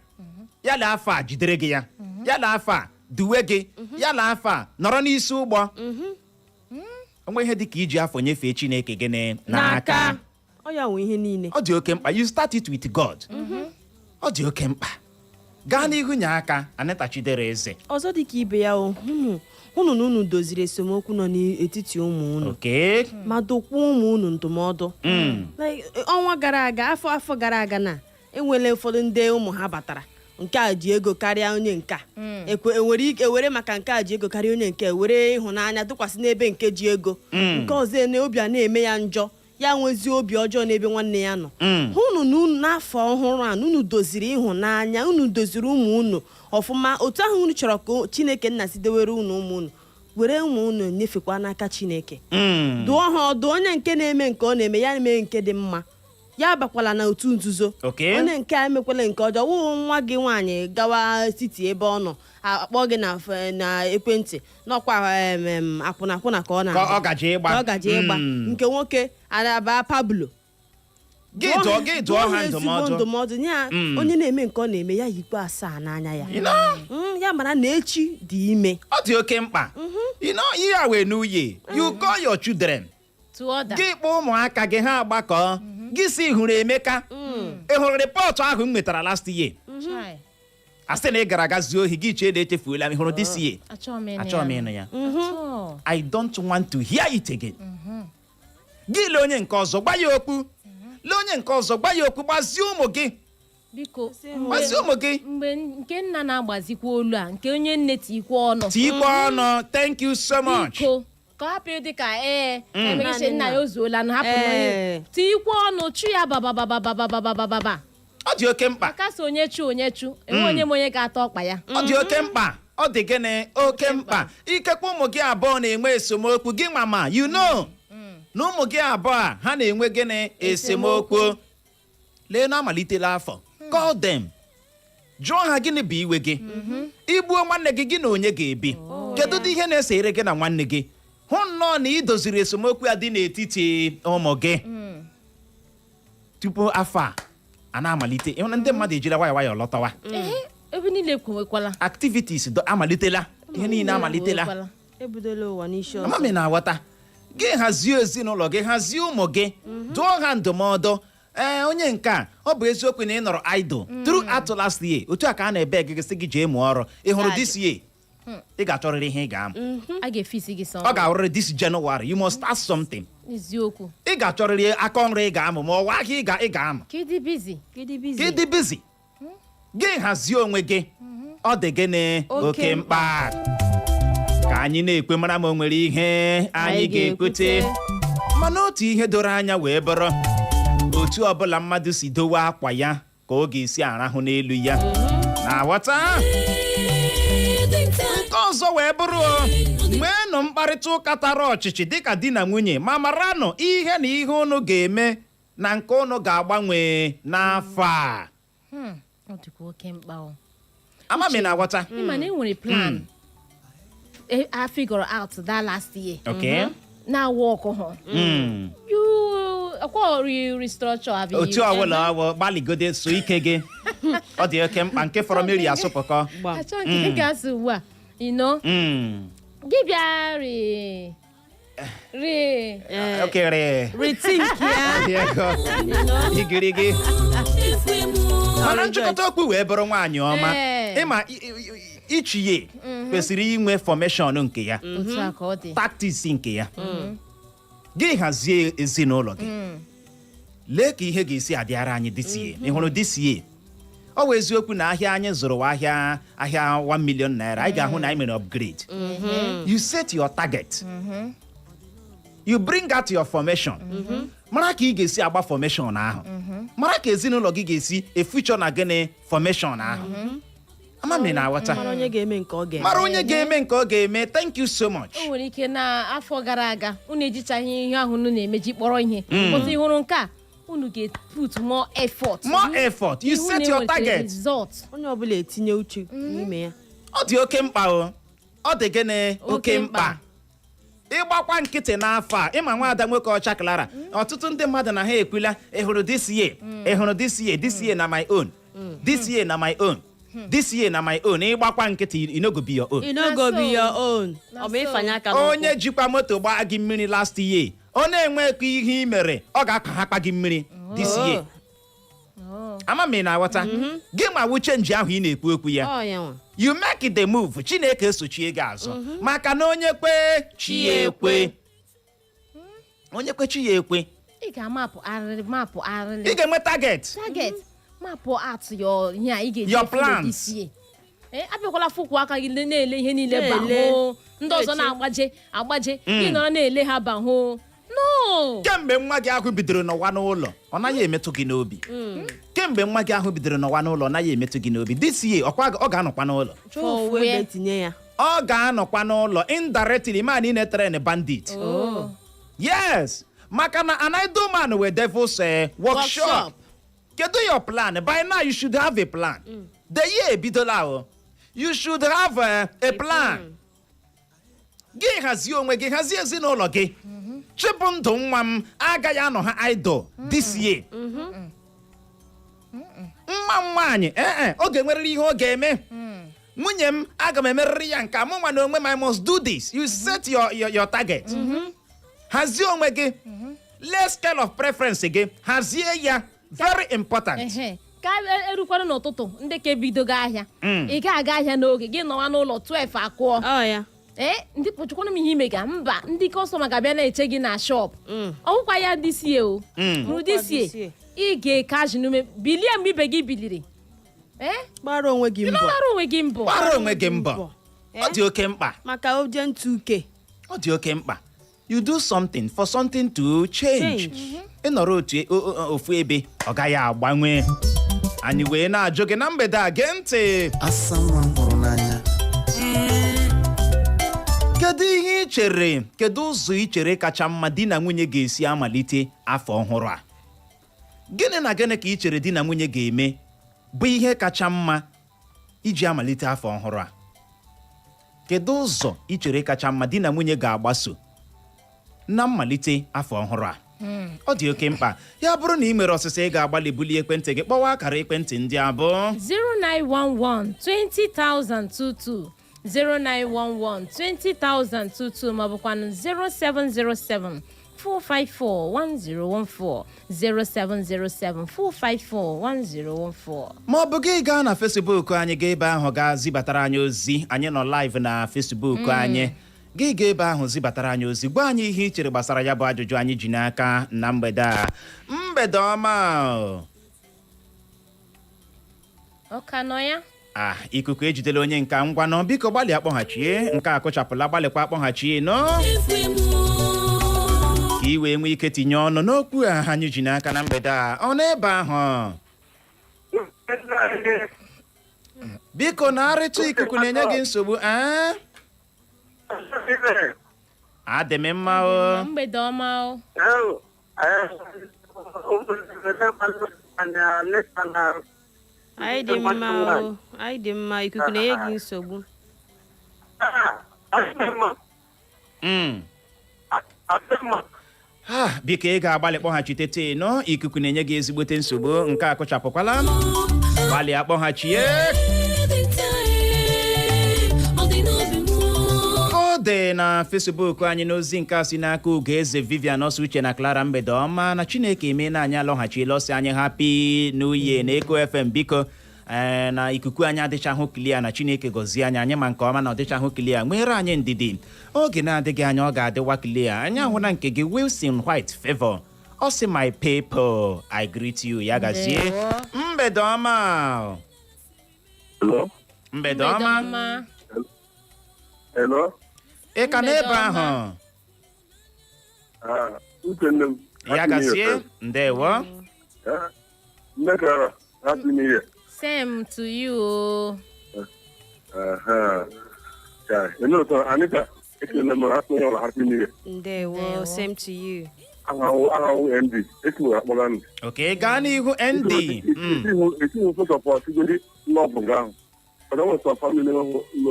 ya lee afọ a jidere gị ya, ya lee afọ a duwe gị, ya lee afọ a nọrọ n'isi ụgbọ. Onwe ihe dị ka iji afọ nyefee Chineke gịnị? N'aka. Ọ ya nwe ihe niile. Ọ dị oke mkpa. You start it with God. Ọ dị oke mkpa. Gaa n'ihu, nye aka Anita Chidera Eze. Ọzọ dị ka ibe ya, o hụnụ hụnụ na unu doziri esemokwu nọ n'etiti ụmụ unu ma dokwuo ụmụ unu ndụmọdụ. Like, ọnwa gara aga, afọ gara aga, na enwele ụfọdụ ndị ụmụ ha batara, nke a ji ego karịa onye nke a. Ekwe enwere ike ewere maka nke a ji ego karịa onye nke a, were ịhụnanya tụkwasị n'ebe nke ji ego, nke ọzọ ene obi a na-eme ya njọ, ya nwezi obi ọjọọ n'ebe nwanne ya nọ. Hụnụ na unu n'afọ ọhụrụ a na unu doziri ịhụnanya, unu doziri ụmụ unu ọfụma otu ahụ unu chọrọ ka Chineke nna si dewere unu ụmụ unu. Were ụmụ unu nyefekwa n'aka Chineke. Dụọ ha ọdụ. Onye nke na-eme nke ọ na-eme, ya mee nke dị mma, ya abakwala na otu nzuzo. Onye nke a emekwala nke ọjọọ, wụ nwa gị nwaanyị gawa siti ebe ọ nọ, akpọ gị na ekwentị n'ọkwa em, em, akwụna akwụna ka ọ na Ka ọ gaje ịgba. Ka ọ gaje ịgba. Nke nwoke araba Pablo. Gị dụọ ha ezigbo ndụmọdụ. Ndụmọdụ nye ya. Onye na-eme nke ọ na-eme, ya yikwa asaa n'anya ya. You know? Ya mara na echi dị ime. Ọ dị oke mkpa. You know, ihe a wee n'uye, you call your children To order. Gị kpọọ ụmụaka gị, ha agbakọ. Gị si, "Hụrụ Emeka, ị hụrụ report ahụ m nwetara last year?" Chai, Asị na ị gara aga zuo ohi, gị chee na echefuola m. Ị hụrụ this year, achọghị m ịnụ achọghị m ya. ịnụ ya. Atọ. I don't want to hear it again." Gị lee onye nke ọzọ, gba ya okwu. Lee onye nke ọzọ, gba ya okwu. Gbazie ụmụ gị. Biko. Gbazie ụmụ gị. Mgbe nke nna na-agbazikwa olu a, nke onye nne tikwa ọnụ. Tikwa ọnụ. Thank you so much. Biko, ka ọ hapụ ịdị ka ee emeghị nna ya ozuola na hapụ na onye tikwa ọnụ, chụ ya bababababababababa. Ọ dị oke mkpa. Akasị onye chu, onye chu enwe onye ma onye ga-ata ọkpa ya. Ọ dị oke mkpa. Ọ dị gịnị? Oke mkpa. Ikekwe ụmụ gị abụọ na-enwe esemokwu, gị mama, you know na ụmụ gị abụọ a, ha na-enwe gịnị? Esemokwu. Lee na amalitela afọ, call them, jụọ ha, "Gịnị bụ iwe gị? Igbuo nwanne gị, gị na onye ga-ebi? Kedu dị ihe na-esere gị na nwanne gị?" Hụ nnọọ na ị doziri esemokwu ya dị n'etiti ụmụ gị tupu afọ a na-amalite. Ịhụ na ndị mmadụ ejila nwayọ nwayọ lọtawa. Ehe, ebe niile kwenwekwala. Activities amalitela, ihe niile amalitela. Kwenwekwala. Ebudola ụwa n'isi ọzọ. Ama m na-aghọta. Gị hazie ezinụlọ gị, hazie ụmụ gị, dụọ ha ndụmọdụ. Ee, onye nke a, ọ bụ eziokwu na ị nọrọ idle throughout last year, otu a ka a na-ebe gị, sị gị jee mụọ ọrụ. Ị hụrụ this year, ị ga-achọrịrị ihe ị ga-amụ. A ga-efisi gị sọ. Ọ ga-awụrịrị this January, you must start something. Eziokwu. Ị ga-achọrịrị aka ọrụ ị ga-amụ, ma ọwa ahịa ị ga-amụ. Ka ịdị busy. Gịdị busy. Ka ị dị busy, gị hazie onwe gị. Ọ dị gịnị? Oke mkpa. Ka anyị na-ekwe mara ma o nwere ihe anyị ga-ekwute, mana otu ihe doro anya wee bụrụ, otu ọbụla mmadụ si dowe akwa ya ka ọ ga-esi arahụ n'elu ya, na-aghọta nke Ọzọ wee bụrụ o, nweenụ mkparịta ụka tara ọchịchị dịka di na nwunye, ma maranụ ihe na ihe unu ga-eme na nke unu ga-agbanwe n'afọ a. Ọ dịkwa oke mkpa o. Ama m ị na-aghọta. Ịma na e nwere plan I figure out that last year na work hụ you ọkwa restructure abi? Otu ọbụla ọwụ, gbalịgode so ike gị, ọ dị oke mkpa. Nke fọrọ mmiri asụpụkọ. Gbam. Achọ nke ị ga-asụ ugbu a, you know. Gị bịa re re Okere. Rethink ya. Dị ego igirigi. Mana nchịkọta okwu wee bụrụ, nwaanyị ọma, ịma ichie kwesịrị inwe formation nke ya, Otu a ka ọ dị. tactics nke ya. Gị hazie ezinụlọ gị, lee ka ihe ga-esi adịara anyị this year. Ị hụrụ this year, ọ bụ eziokwu na ahịa anyị zụrụ wa ahịa 1 million naira, anyị ga-ahụ na anyị mere upgrade. You set your target, you bring out your formation, mara ka ị ga-esi agba formation ahụ, mara ka ezinụlọ gị ga-esi efuture na gịnị formation ahụ. Ama m ị na-aghọta. Mara onye ga-eme nke ọ ga-eme. Mara onye ga-eme nke ọ ga-eme. Thank you so much. O nwere ike na afọ gara aga unu ejichaghị ihe ahụ unu na-emeji kpọrọ ihe, but ị hụrụ nke a, unu ga-put more effort. More effort. You Ihu set na your enwetara target. result. Onye ọbụla etinye uche n'ime ya. Ọ dị oke mkpa o, ọ dị gịnị? Oke Oke mkpa. mkpa. Ịgbakwa nkịtị n'afọ a, ịma nwaada nwoke ọcha Clara, ọtụtụ ndị mmadụ na ha ekwula, "Ị hụrụ this year, ị hụrụ this year, this year na my own, this year na my own, this year na my own." Ịgbakwa nkịtị, e no go be your own. E no go Na be so. your own. Na Ọ bụ so. ịfanye aka n'ụkwụ. Onye jikwa moto gbaa gị mmiri last year, ọ na-enwekwa ihe ị mere, ọ ga-akpa ha akpa gị mmiri this year. Oh. Ama m ị na-aghọta. Gị ma wu change ahụ ị na-ekwu okwu ya. Ọ ya nwa. You make the move, Chineke esochie gị azụ, maka na onye kwe, chi ya ekwe. Onye kwe, chi ya ekwe. Ị ga-amapụ arịrị, mapụ arịrị. Ị ga-enwe target. Target, mapụ at your ihe a ị ga-eji Your follow plans. this year. Ee, abịakwala fụkwụ aka gị na-ele ihe niile. Na-ele. Bahụ ndị ọzọ Na-eche. na-agbaje agbaje, gị nọrọ na-ele ha bahụ, no. Kemgbe nwa gị ahụ bidoro n'ụwa n'ụlọ, ọ naghị emetụ gị n'obi. Kemgbe nwa gị ahụ bidoro n'ụwa n'ụlọ, ọ naghị emetụ gị n'obi. This year, ọkwa ọ ga-anọkwa n'ụlọ. Chọọ ofu For ebe where? tinye ya. Ọ ga-anọkwa n'ụlọ. Indirectly, man, ị na-etrain bandit. Oh. Yes, maka na an idle man wụ devil's workshop. Workshop. Kedu your plan? By now you should have a plan. The year ebidola o, you should have a plan. Gị hazie onwe gị, hazie ezinụlọ gị. Chịpụ ndụ nwa m agaghị anọ ha idle this year. Nwa m nwaanyị, ee, ọ ga-enwerịrị ihe ọ ga-eme. Nwunye m, aga m emerịrị ya nke a. Mụ nwa na onwe m, I must do this. You set your target, hazie onwe gị, lee scale of preference gị, hazie ya. Very important. Ehe, ka erukwana n'ụtụtụ, ndị ka ebidogo ahịa, ị ga-aga ahịa n'oge, gị nọwa n'ụlọ 12 akụọ. Ọ ya. Ee, ndị kpọchukwana m ihe ime ga mba, ndị customer ga-abịa na-eche gị na shop. Ọgwụkwa ya this year o hụrụ this Ọgwụkwa this year, ị ga-eke azụ n'ume, bilie mgbe ibe gị biliri, ee. Gbara onwe gị Ị mbọ. gbara onwe gị mbọ. Gbara onwe gị mbọ. Mbọ. Ọ dị oke mkpa. Maka oje ntuke. Ọ dị oke mkpa. You do something for something to change. Change. Ị nọrọ otu ofu ebe, ọ gaghị agbanwe. Anyị wee na-ajụ gị na mgbede a, gee ntị. Asa nwa m hụrụ n'anya. Kedu ihe ị chere? Kedu ụzọ ị chere kacha mma di na nwunye ga-esi amalite afọ ọhụrụ a? Gịnị na gịnị ka ị chere di na nwunye ga-eme bụ ihe kacha mma iji amalite afọ ọhụrụ a? Kedu ụzọ ị chere kacha mma di na nwunye ga-agbaso na mmalite afọ ọhụrụ a? Ọ dị oke mkpa. Ya bụrụ na ị nwere ọsịsa, ị ga-agbalị bulie ekwentị gị kpọwa akara ekwentị ndị abụọ: 0911 20022, 0911 20022, maọbụkwanụ 0707 454 1014, 0707 454 1014. Ma ọ bụ gị gaa na Facebook anyị, gaa ebe ahụ gaa zibatara anyị ozi. Anyị nọ live na Facebook anyị. Gị gaa ebe ahụ zibatara anyị ozi, gwa anyị ihe ị chere gbasara ya bụ ajụjụ anyị ji n'aka na mgbede a. Mgbede ọma o. Ọ ka nọ ya? Ah, ikuku ejidela onye nka. Ngwanụ, biko gbalịa kpọghachie. Nke a kụchapụla, gbalịkwa kpọghachie nọ ka ị wee nwee ike tinye ọnụ n'okwu a anyị ji n'aka na mgbede a. Ọ n'ebe ahụ, biko, na-arịtụ ikuku na-enye gị nsogbu, ee. Adị m mma o. Mgbede ọma o. Anyị dị mma o, anyị dị mma. Ikuku na-enye gị nsogbu. Ha, biko, ị ga-agbalị kpọghachite teno. Ikuku na-enye gị ezigbote nsogbu. Nke a kụchapụkwala, gbalịa kpọghachie. Ọ dị n'obi m. Ọ dị na Facebook anyị n'ozi nke a si n'aka Ugoeze Vivian ọsọ. Uche na Clara, mgbede ọma. Na Chineke emeela anyị alọghachila. Ọsọ anyị happy new year na Eko FM. Biko, ee, na ikuku anyị adịchahụ clear. Na Chineke gọzie anyị. Anyị ma nke ọma na ọ dịchahụ clear. Nwere anyị ndidi, oge na-adịghị anya ọ ga-adịwa clear. Anyị ahụla nke gị, Wilson White Favor. Ọ sị, "My people, I greet you." Ya gazie. Ndewo. Mgbede ọma. Hello? Mgbede ọma. Ọma. Hello? Ị ka Mgbede n'ebe ọma. ahụ? Ah, Uche nne m. Ya Happy New gazie. Year. Ndewo. Ah, Nne Clara, Happy New Year. Same to you o. Aha. Ya, enu ụtọ, Anita, ekele m. Happy New Year, Happy New Year. Ndewo. Ndewo. Same to you. Ahụ MD, esi m akpọga ndụ. Ok, gaa n'ihu, ND. Esi m sọpọt ndị love nga ahụ. But there was some family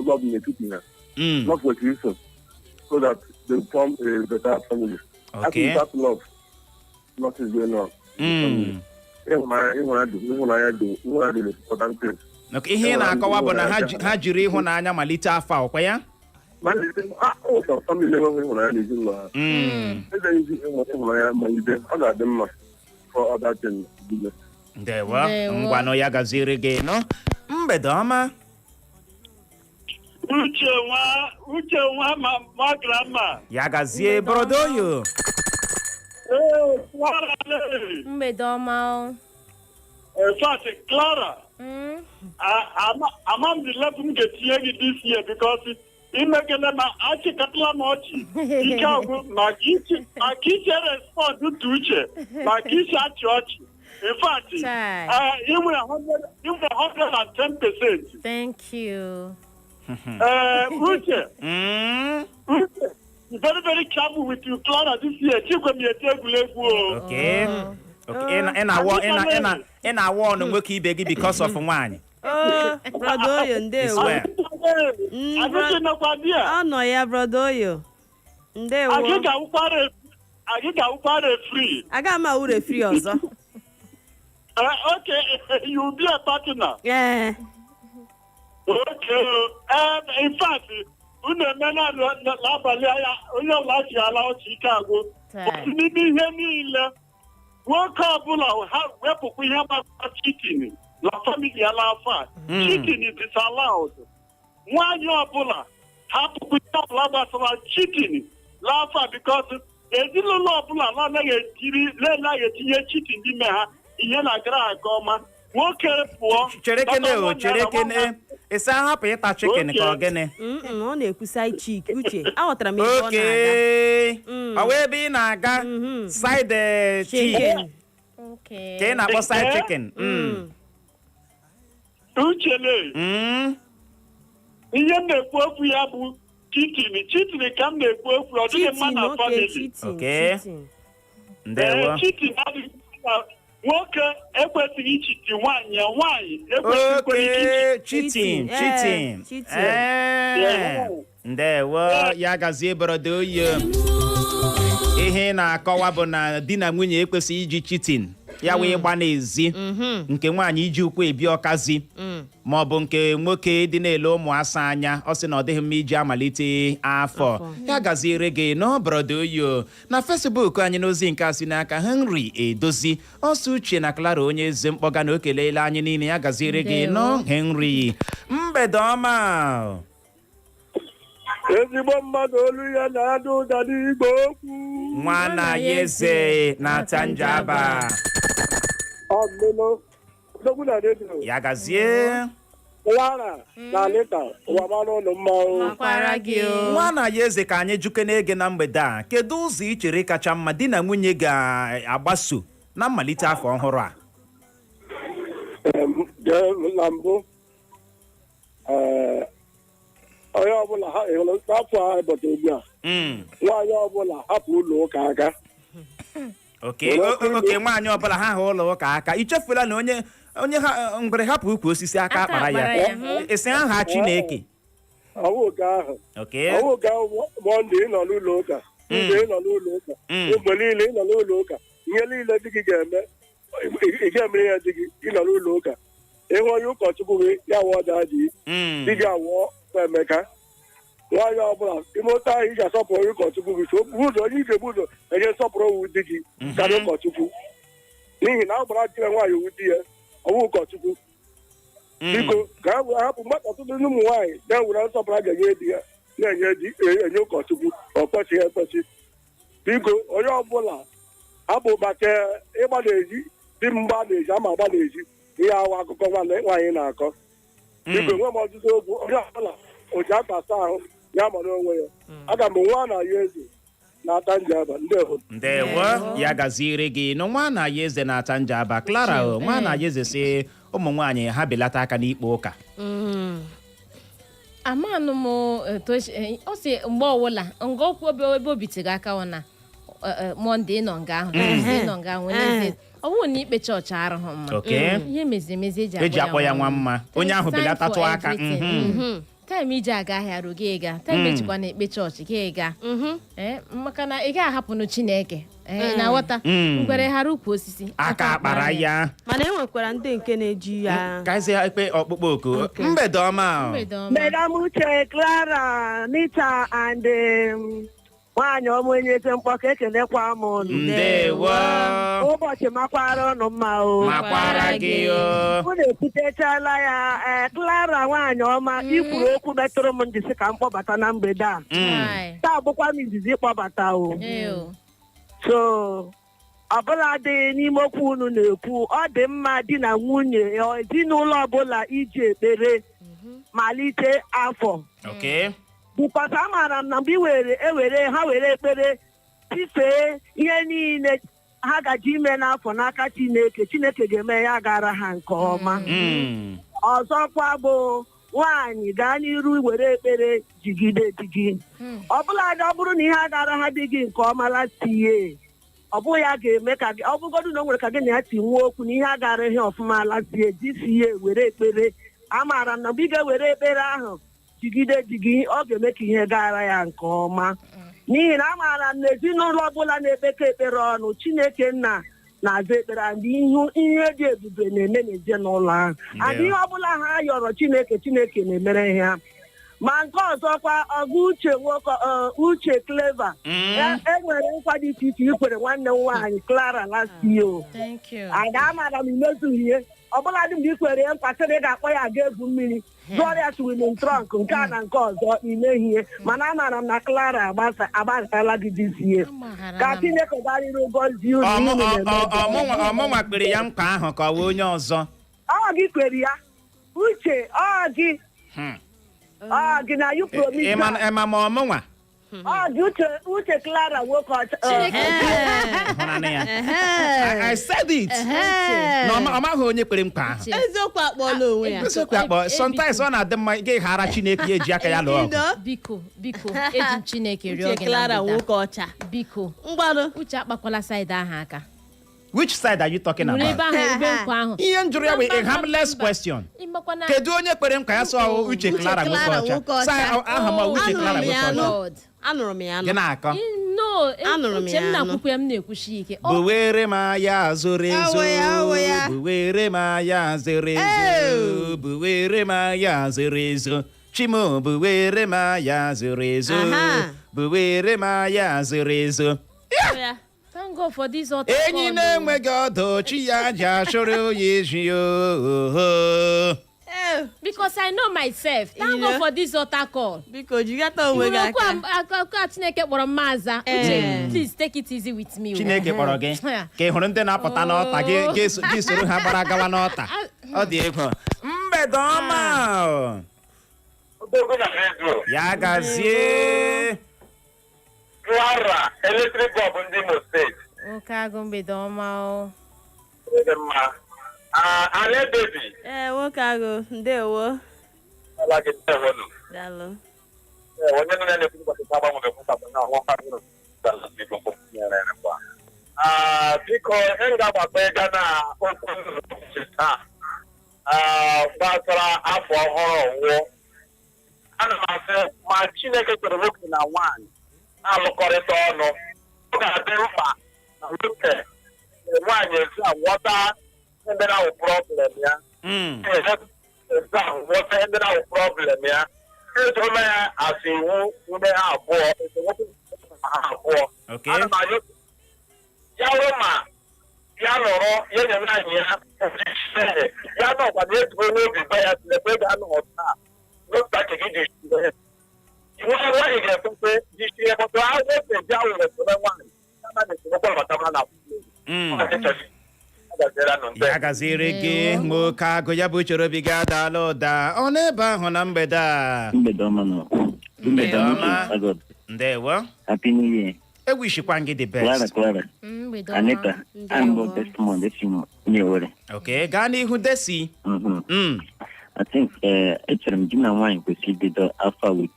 love n'etiti ha. Love kwesịrị iso so that they form a better family. Okay. Without love, nothing is going on. Ịhụnanya dị important thing. Ok, ihe ị na-akọwa bụ na ha jiri ịhụnanya malite afọ a, ọkwa ya? Mana ọ some family enweghị ịhụnanya n'ezinụlọ ha. Ezeghịzi ịhụnanya malite, ọ ga-adị mma for other things. Ndewo. Ndewo. Ngwanụ, ya gaziere gị nọ. Mgbede ọma. Uche nwa, Uche nwa, ma ma grandma. Ya gazie, brodoyo. Ee, Clara le. Mgbede ọma o. In fact, Clara, ama m the level m ga-etinye gị this year because imegele ma achịkọtala m ọchị ike agwụ maka iche respond to Uche maka iche achị ọchị. In fact, Chai. Inwe 110%. Thank you. Uche, Uche, be very very careful with you, Clara, this year. Chikwe m eti egwuregwu o. Okay, ị na-awa ọnụ nwoke ibe gị because of nwaanyị. Oh, brother Oyo, ndewo. Well. Adịghị nọkwa di a. Ọ nọ ya, brother Oyo. Ndewo. Anyị ga-awụkwa referee. Aga m awụ referee ọzọ. Okay, you will be a partner. Ee. Okay. In fact, unu emela n'abalị anya onye ọbụla ji ala ọchị ike agwụ. Taa. Otu n'ime ihe niile, nwoke ọbụla ha wepụkwa ihe gbasara cheating na family ya n'afọ a. Cheating is disallowed. Nwaanyị ọbụla hapụkwa ihe ọbụla gbasara cheating n'afọ a because ezinụlọ ọbụla na-anaghị etinye cheating n'ime ha, ihe na-agara ha nke ọma. Nwoke pụọ. Chere kene bata o. nwaanyị Chere na kene. Ịsa hapụ ịta chicken ka ọ Okay. gịnị? Mm, ọ na-ekwu side chick. Uche, aghọtara m ebe ọ na-aga. Oke ọ wee ebe ị na-aga, side chick. Chicken. Okay. Ka ị na-akpọ side Eh? chicken. Uchele, ihe m na-ekwu okwu ya bụ cheating. Cheating ka m na-ekwu okwu, ọ dịghị mma Cheating, na okay, family. cheating, Okay. cheating. Ndewo. Ee, cheating adịghị mma. Nwoke ekwesịghị icheat nwaanyị ya, nwaanyị ekwesịghị icheat. Okay, cheating. Cheating, Cheating. cheating. Ee. Ndewo, ya gazie, brother Oyo. Ihe ị na-akọwa bụ na di na nwunye ekwesịghị iji cheating, ya wee gba n'ezi, nke nwaanyị iji ụkwụ ebi ọkazi ma ọ bụ nke nwoke dị na-ele ụmụ asa anya. Ọ sị na ọ dịghị mma iji amalite afọ. Ya gaziere gị nọ, brother Oyo. Na Facebook anyị n'ozi nke a si n'aka Henry Edozi ọsọ. Uche na Clara, onye eze mkpọga, na o keleela anyị niile. Ya gaziere gị nọ, Henry. Mgbede ọma. Ezigbo mmadụ, olu ya na-ada ụda n'igwe okwu. Nwa na ya eze na-ata njaba. Ọmụmụ odogwu na redio. Ya gazie. Clara na Anita, ụwa mara ụlọ mmanwụ. Makwara gị o. Nwa na ya eze, ka anyị juke n'ege na mgbede a. Kedu ụzọ ị chere kacha mma di na nwunye ga-agbaso na mmalite afọ ọhụrụ a? Na mbụ, ee, Onye ọbụla ha ịhụrụ n'afọ a bọta ugbu a, nwaanyị ọbụla hapụ ụlọ ụka aka. Oke nwaanyị ọbụla ha hụ ụlọ ụka aka, i chefula na onye onye ha ngwere hapụ ukwu osisi, aka akpara akpara ya. ya. Esi aha Chineke. Ọwụ ụka ahụ. Ọwụ ụka ahụ. Monday ị nọ n'ụlọ ụka, Tuesday ị nọ n'ụlọ ụka, mgbe niile ị nọ n'ụlọ ụka. Ihe niile di gị ga-eme, ị ga-emere ya di gị. Ị nọ n'ụlọ ụka, ịhụ onye ụkọchukwu gị, ya wụọ daddy. Di gị awụọ Emeka. Nwaanyị ọbụla ime otu ahụ, ị ga-asọpụrụ onye ụkọchukwu gị. So ụzọ onye ị ga-ebu ụzọ enye nsọpụrụ owu di gị karịa ụkọchukwu, n'ihi na agbara di ya nwaanyị owu di ya, ọwụ ụkọchukwu. Biko, ka ha wee hapụ mmadụ. Ọtụtụ ndị ụmụ nwaanyị na-ewere nsọpụrụ a ga-enye di ya na-enye di enye ụkọchukwu. Ọ kwesịghị ekwesị. Biko, onye ọbụla hapụ maka ịgba n'ezi. Di m gba n'ezi, ama agba n'ezi. Ihe awa akụkọ nwaanyị na-akọ. Biko, enwe m ọtụtụ okwu. Onye ọbụla o ji akpa asa ahụ ya mara onwe ya. Aga m nwa na ya eze na-ata njaba. Ndewo. Ndewo, ya gaziere gị nụ. Nwa na ya eze na-ata njaba. Clara o, nwa na ya eze si ụmụ nwaanyị ha belata aka n'ikpe ụka. Amanụ m etu ọ si mgbe ọbụla nga okwu ebe obi tiri aka ọ na Monday nọ nga ahụ, Tuesday nọ nga ahụ, Wednesday. Ọ bụrụ na ikpe chọọchị arụghị mma, ihe meziri emezi eji akpọ ya nwa mma. Onye ahụ belatatụ aka. Time iji aga ahịa ruo, gị ga. Time ejikwa na ekpe chọọchị, gị ga. Ee, maka na ị gaghị ahapụnụ Chineke. Ee, na-aghọta. Ngwere ghara ukwu osisi, aka akpara ya. Mana e nwekwara ndị nke na-eji ya. Kazie ekpe ọkpụkpọ oku. Mgbede ọma o. Mgbede ọma. Madam Uche, Clara, Nita and nwaanyị ọma onye eze mkpọka, ekelekwa m unu. Ndewo. Ụbọchị makwara unu mma o. Makwara gị o. Unu ekwutechala ya. Ee, Clara, nwaanyị ọma, ikwuru okwu metụrụ m njisi ka m kpọbata na mgbede a. Hai. Taa bụkwa m izizi ịkpọbata o. Ew. So ọbụla dị n'ime okwu unu na-ekwu, ọ dị mma di na nwunye, ezinụlọ ọbụla iji ekpere malite afọ, because amaara m na mgbe ị were ewere ha were ekpere tifee ihe niile ha gaji ime n'afọ n'aka Chineke, Chineke ga-eme ya gara ha nke ọma. Ọzọkwa bụ nwaanyị gaa n'iru were ekpere jigide di gị. Ọbụladị ọ bụrụ na ihe agara ha dị gị nke ọma last year, ọ bụghị ya ga-eme ka gị, ọ bụgodu na o nwere ka gị na ya ti nwee okwu na ihe agara ihe ọfụma last year, this year were ekpere. Amaara m na mgbe ị ga-ewere ekpere ahụ jigide di gị, ọ ga-eme ka ihe gara ya nke ọma, n'ihi na amaara m na ezinụlọ ọbụla na-ekpekọ ekpere ọnụ, Chineke nna na-aza ekpere and ihu ihe dị ebube na-eme n'ezinụlọ ahụ and ihe ọbụla ha yọrọ Chineke, Chineke na-emere ha. Ma nke ọzọkwa, ọgụ Uche nwoke, Uche Clever, e nwere nkwa dị iche iche ikwere nwanne m nwaanyị Clara last year o. Thank you. Ada, amaara m imezughị ihe ọbụla dị mgbe i kwere ya nkwa sị na ị ga-akpọ ya aga egwu mmiri, zụọrọ ya swimming trunk, nke a na nke ọzọ, imehie. Mana amaara m na Clara agbasala gị this year. Agbaghara Ka m. Chineke garịrị gọzie unu. Unu na-eme. Ọmụnwa kpere ya nkwa ahụ ka ọ wee onye ọzọ? Ọ gị kwere ya, Uche, ọ gị. Ọ gị na you promise. Ịma ma ọmụnwa. Ọ gị, Uche, Uche Clara nwoke ọcha. Hụranụ ya. I said it na ọ maghị onye kpere nkwa ahụ. Uche. Eziokwu akpọla onwe ya. Eziokwu akpọ. Sometimes ọ na-adị mma gị ghara Chineke, ya eji aka ya lụọ ọgụ. Ido. Biko, biko, eji m Chineke rịọ Uche gị na Clara mgbede a. nwoke ọcha. Biko. Ngwanụ. Uche, akpakwala side ahụ aka. Which side are you talking Were ebe about? ahụ, ebe nkwa ahụ. Ihe m jụrụ ya bụ Mba, a mba, harmless mba. question. Ịmakwana. Kedu onye kwere nkwa ya? Sọ Uche Clara nwoke Clara ọcha. nwoke ọcha. Sa aha m Uche Anụrụ Clara m nwoke ya ọcha. anụ. Lord. Anụrụ m ya Gị anụ. na-akọ. No, Anụrụ m uche m ya anụ. na-akwukwu ya, m na-ekwuchi ike. Buwere m aya zoro ezo. Awụ ya, awụ ya. Buwere m aya zoro ezo, buwere m aya zoro ezo, Chimo, buwere m aya zoro ezo. Aha. Buwere m aya zoro ezo. Ya. Thank God for this altar Enyi call, na-enweghị ọdụ, chi ya ji achụrụ ya ezi oho. Ee, because I know myself. Thank You God know? for this altar call. Biko, jigata onwe gị Okwu aka. Okwu a Chineke kpọrọ m maza. Uche, please take it easy with me o. Chineke kpọrọ gị ka ị hụrụ ndị na-apụta n'ọta gị, gị soro ha gbara gawa n'ọta. Ọ dị egwu. Mgbede ọma o. Odogwu na redio. Ya gazie. Clara, electric bulb ndị Imo Steeti. Nwoke agụ, mgbede ọma o. Dị mma. Ah, Ale baby. Ee, nwoke agụ, ndewo. Ala gị, ndewonu. Daalụ. Onye nọ na-ekwu ụbọchị taa agbanwebekwu ntakwu na ọnwa mmadụ biko ihe m ga-agbakọ ịga na okwu ụbọchị taa gbasara afọ ọhụrụ wụ, ana m asị ma Chineke kere nwoke na nwaanyị na-alụkọrịta ọnụ, ọ ga-adị mkpa na nwoke na nwaanyị ezi aghọta ndị na-awụ problem ya. Ezi aghọta ndị na-awụ problem ya, edola ya asị iwu ume ha abụọ, esemokwu ha abụọ. Ana m ayọ ya hụ ma ya nọrọ ya nye nwaanyị ya ya nọkwa na etuo n'obi ba ya lekwe ga-anọ taa n'otu aka gị ji iwu nwaanyị ga-ekwekwe jisie kpọtụ ahụ ose ji awụrụ esome nwaanyị kama na esemokwu abatama na Ya gaziere gị, nwoke agụ ya bụ uchoro obi gị adaala ụda. Ọ n'ebe ahụ na mgbede a. Mgbede ọma nọ. Mgbede ọma. Ọma. Ndewo. Happy New Year. Ewishikwa gị the Clara, best. Clara. Mgbede ọma. Anita, I'm Ndewo. Desmond, esi m Owerri. Okay, gaa n'ihu, Desi. I think echere m di na nwaanyị kwesịrị ibido afọ a with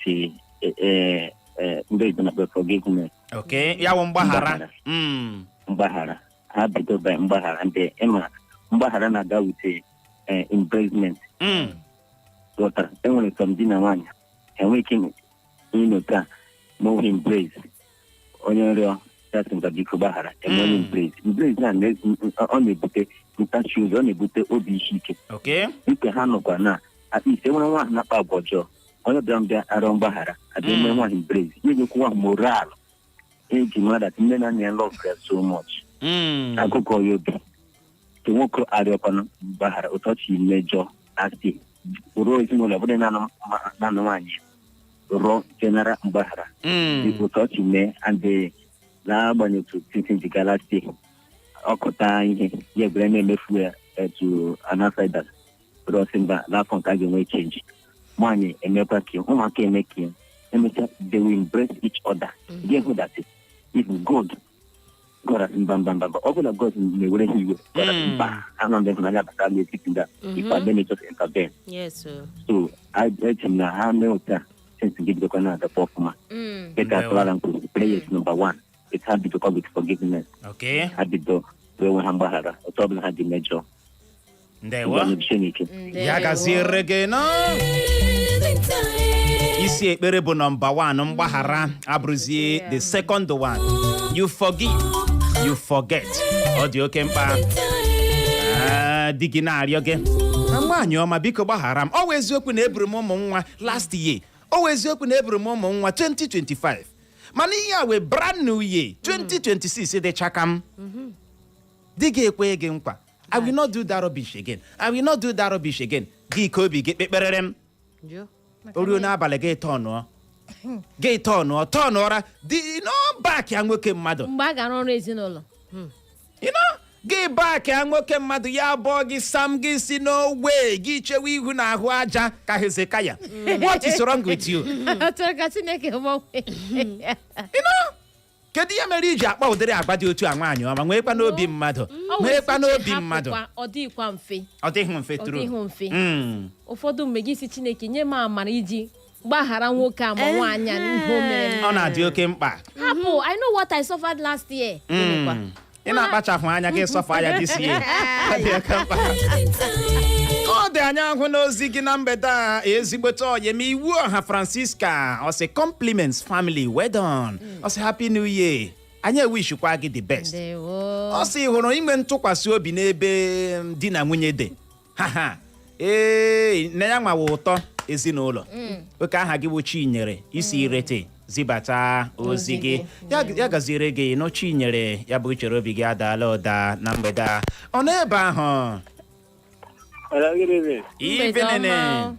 ndị oyibo na-akpọ forgiveness. Okay, ya wụ mgbaghara. Mgbaghara. Mgbaghara. Ha bido by mgbaghara, ndị ịma mgbaghara na-aga with embracement. Ghọtara, enwere some di na nwaanyị enweghị ike ịnọ taa ma ọ embrace onye nrịọ ya sị nka biko gbaghara, enwe onye embrace ọ na-ebute ntachi obi, ọ na-ebute obi isi ike. Nke ha nọkwa na at least enwere nwaanyị na-akpa agwa ọjọọ, onye bịara mbịa arịọ mgbaghara, abịa enwe nwaanyị embrace, ya enyekwu nwaanyị moral eji mara that nne na nna ya love ya so much. Akụkọ ya obi nke nwoke arịọkwana mgbaghara otu ọ si mejọ, asị ruo ezinụlọ ọ bụrụ naanị nwaanyị rụọ general mgbaghara otu ọ si mee, and n'agbanyeghị otu titi jigara si ọkụta ihe ya egwere na-emefu ya etu an outsider rụọ, sị mba, n'afọ nke a ga-enwe change. Nwaanyị emekwa ka ụmụaka eme ka ya emechaa, they will embrace each other. Gị hụ that if God God asị mba, mba, mba, mba, ọ bụrụ na God na-ewere ha iwe, God asị mba, anọ ndị ịhụnanya bata n'etiti ndị a if I let me just intervene. Yes o. So eche m na ha mee otu a, things gị bidokwa na-agakwa ọfụma. Dịka Ndewo. Clara kwuru, prayer is number one. It ha bidokwa with forgiveness. Ha bido wee nwe ha mgbaghara otu ọbụla ha dị mejọ. Ndewo. Ngwanụ, jisie n'ike. Ya gaziere gị nọ. Isi ekpere bụ number one, mgbaghara abụrụzie the second one. You forgive, you forget. Ọ dị oke mkpa. Ah, di gị na-arịọ gị na nwaanyị ọma, biko gbaghara m, ọ wụ eziokwu na eburu m ụmụ nwa last year, ọ wụ eziokwu na eburu m ụmụ nwa 2025, mana ihe a wee brand new year 2026 dị chaka m. Di gị ekwe gị nkwa, "I will not do that rubbish again, I will not do that rubbish again." Gị ka obi gị kpekperere m. Jụọ. O ruo n'abalị, gị tọnụọ, gị tọnụọ tọnụọra di n'ọbak ya nwoke mmadụ. Mgbe a gara ọrụ ezinụlọ. Gị bak ya nwoke mmadụ, ya abụọ gị sam gị si n'ogbe gị chewe ihu na ahụ aja ka Hezekaya. What is wrong with you? Ọ chọrọ ka Chineke gbanwee. Kedu ihe mere iji akpa ụdịrị agwa dị otu a, nwaanyị ọma? Nwekwa n'obi mmadụ. Ọ wee Nwekwa sị n'obi hapụkwa, mmadụ. Ọ dịghịkwa mfe. Ọ dịghị mfe. Ọ Tụrụ. dịghị mfe. Ụfọdụ mgbe gị si, "Chineke, nye m amara iji gbaghara nwoke a ma nwaanyị a n'ihe o mere m." Ọ na-adị oke mkpa. Hapụ, I know what I suffered last year. Ị na-akpachapụ anya gị sọfụ ya this year. Ọ dị oke mkpa. Ọ dị anya ahụ n'ozi gị na mgbede a, ezigbote ọyị ma iwu ọha Francisca. Ọ sị, "Compliments family, well done." Ọ sị, "Happy New Year." Anyị ewishikwa gị the best. Ndewo. Ọ sị, hụrụ inwe ntụkwasị obi n'ebe di na nwunye dị, ha ha ee na ya nwawa ụtọ ezinụlọ. Oke aha gị bụ Chinyere isi irete zibata ozi gị. Ya gaziere gị nụ, Chinyere. Ya bụ uchere obi gị adaala ụda na mgbede a. Ọ n'ebe ahụ. Hello, good evening. Mgbede Evening. ọma.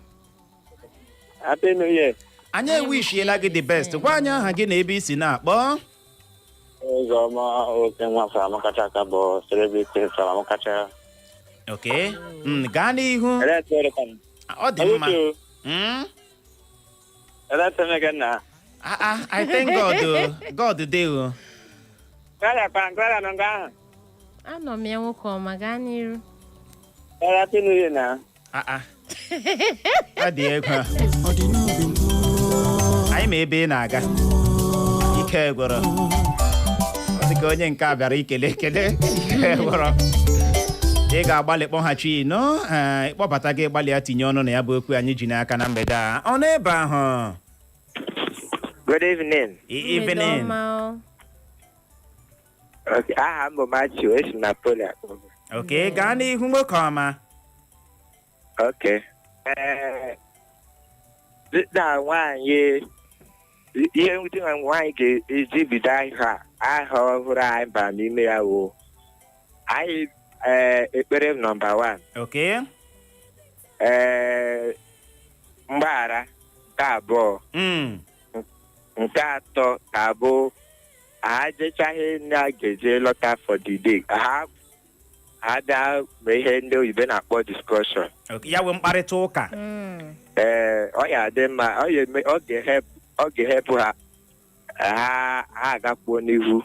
Happy New Year. Anyị ewishiela gị the best. Gwa anyị aha gị na ebe i si na-akpọ. Ụzọma oke nwa Salamakacha ka bụ celebrity Salamakacha. Ok, gaa n'ihu. Ọ dị mma. Ah, ah, I thank God o. God dey o. Clara kpa Clara nọ nga ahụ. Anọ m ya, nwoke ọma, gaa n'iru. Happy New Year na. Ah, ah. Ọ dị egwu. Anyị Ịma ebe ị na-aga. Ike gwụrụ. Ọ dị ka onye nke a bịara ikele ekele. Ike gwụrụ. Ị ga-agbalị kpọghachi nọ. Ee, ịkpọbata gị, gbalịa tinye ọnụ na ya bụ okwu anyị ji n'aka na mgbede a. Ọ n'ebe ahụ. Good evening. Evening. Mgbede ọma o. Okay, aha m bụ Matthew, esi m na Poli akpọ. Ok, gaa n'ihu, nwoke ọma. Okay. Ee, di na nwaanyị, ihe di na nwaanyị ga-eji bido ahịa aha ọhụrụ anyị bara n'ime ya wụ anyị, ee, ekpere m number one. Ee, mgbaghara nke abụọ. Nke atọ ga-abụ ha jechaghị na ga-eje lọta for the day, ha bịa mee ihe ndị oyibo na-akpọ discussion. Ok, ya wee mkparịta ụka. Ee, ọ ya adị mma, ọ ya eme, ọ ga-ehepụ ha, ha agakwuo n'ihu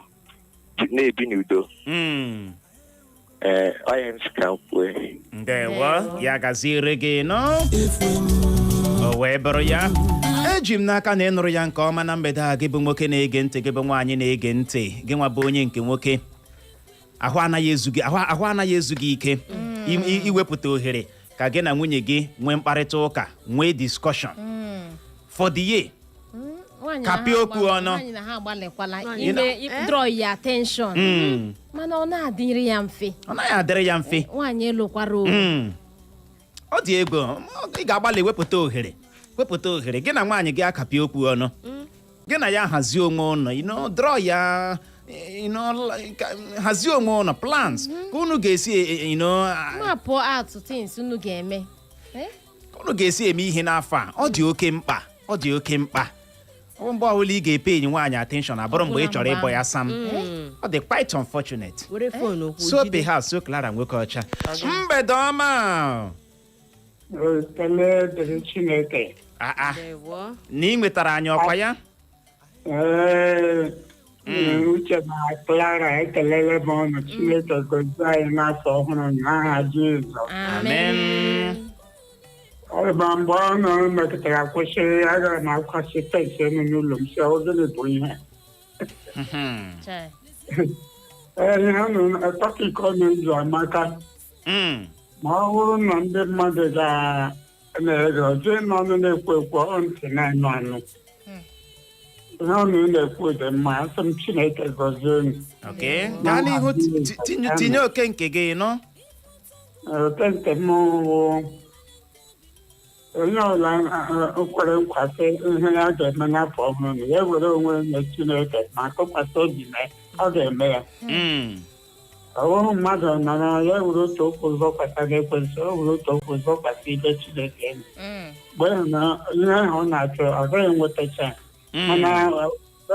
na-ebi n'udo. Ee, ọ ya m sị ka m kwue. Ndewo, ya gaziere gị nọ. O wee bụrụ ya, eji m n'aka na ị nụrụ ya nke ọma na mgbede a. Gị bụ nwoke na-ege ntị, gị bụ nwaanyị na-ege ntị, gị nwa bụ onye nke nwoke, ahụ anaghị ezu gị, ahụ anaghị ezu gị ike iwepụta ohere ka gị na nwunye gị nwee mkparịta ụka, nwee discussion for the year. Nwaanyị na Kapịa ha okwu ọnụ. Nwaanyị na ha agbalịkwala Nwaanyị ime draw ya attention, mana ọ na-adịrị ya mfe. Ọ naghị adịrị ya mfe. Nwaanyị lụkwara o. Ọ dị egwu. Ị ga-agbalị wepụta ohere gị na nwaanyị gị akapị okwu ọnụ, gị na ya hazie onwe ụnụ, draw ya, hazie onwe ụnụ plans ka unu ga-esi Map out things unu ga-eme. Eh? Ka unu ga-esi eme ihe n'afọ a. Ọ dị oke mkpa, ọ dị oke mkpa. Ọ bụ mgbe ọbụla ị ga-epe enyi nwaanyị attention abụrụ mgbe ị chọrọ ịbọ ya sam. Ọ dị quite unfortunate. Were phone okwu So jide. perhaps so Clara nwoke ọcha, mgbede ọma. Ekele dịrị Chineke. Ah, ah. Ndewo. Na ị nwetara anyị ọkwa ya. Ee, Uche na Clara, ekelele m ọnụ. Chineke gozie anyị n'afọ ọhụrụ n'aha Jizọs. Amen. Ọ bụ mgbe ọnụ mekọtara kwụsị, agara m akwasị fence enu n'ụlọ m, sị ọ gịnị bụ ihe? Chai. Ee, ihe unu topic ọnụ ụzọ amaka. Ma ọ bụrụ na ndị mmadụ ga na-ege ọjọọ n'ọnụ na-ekwu ekwu, ọ ntị na-anụ anụ. Ihe ọnụ na-ekwu dị mma, asị m Chineke gọzie unu. Ok, gaa n'ihu, tinye oke nke gị nọ. Oke nke m wụ, onye ọbụla kwere nkwa sị ihe ya ga-eme n'afọ ọhụrụ na ya were onwe nye Chineke ma tụkwasị obi na ọ ga-eme ya. Ọ bụghị mmadụ nọrọ ya were otu ụkwụ zọkwasị n'ekwensị, o were otu ụkwụ zọkwasị ibe Chineke elu. Mgbe ahụ na ihe ahụ ọ na-achọ ọ gaghị enwetacha, mana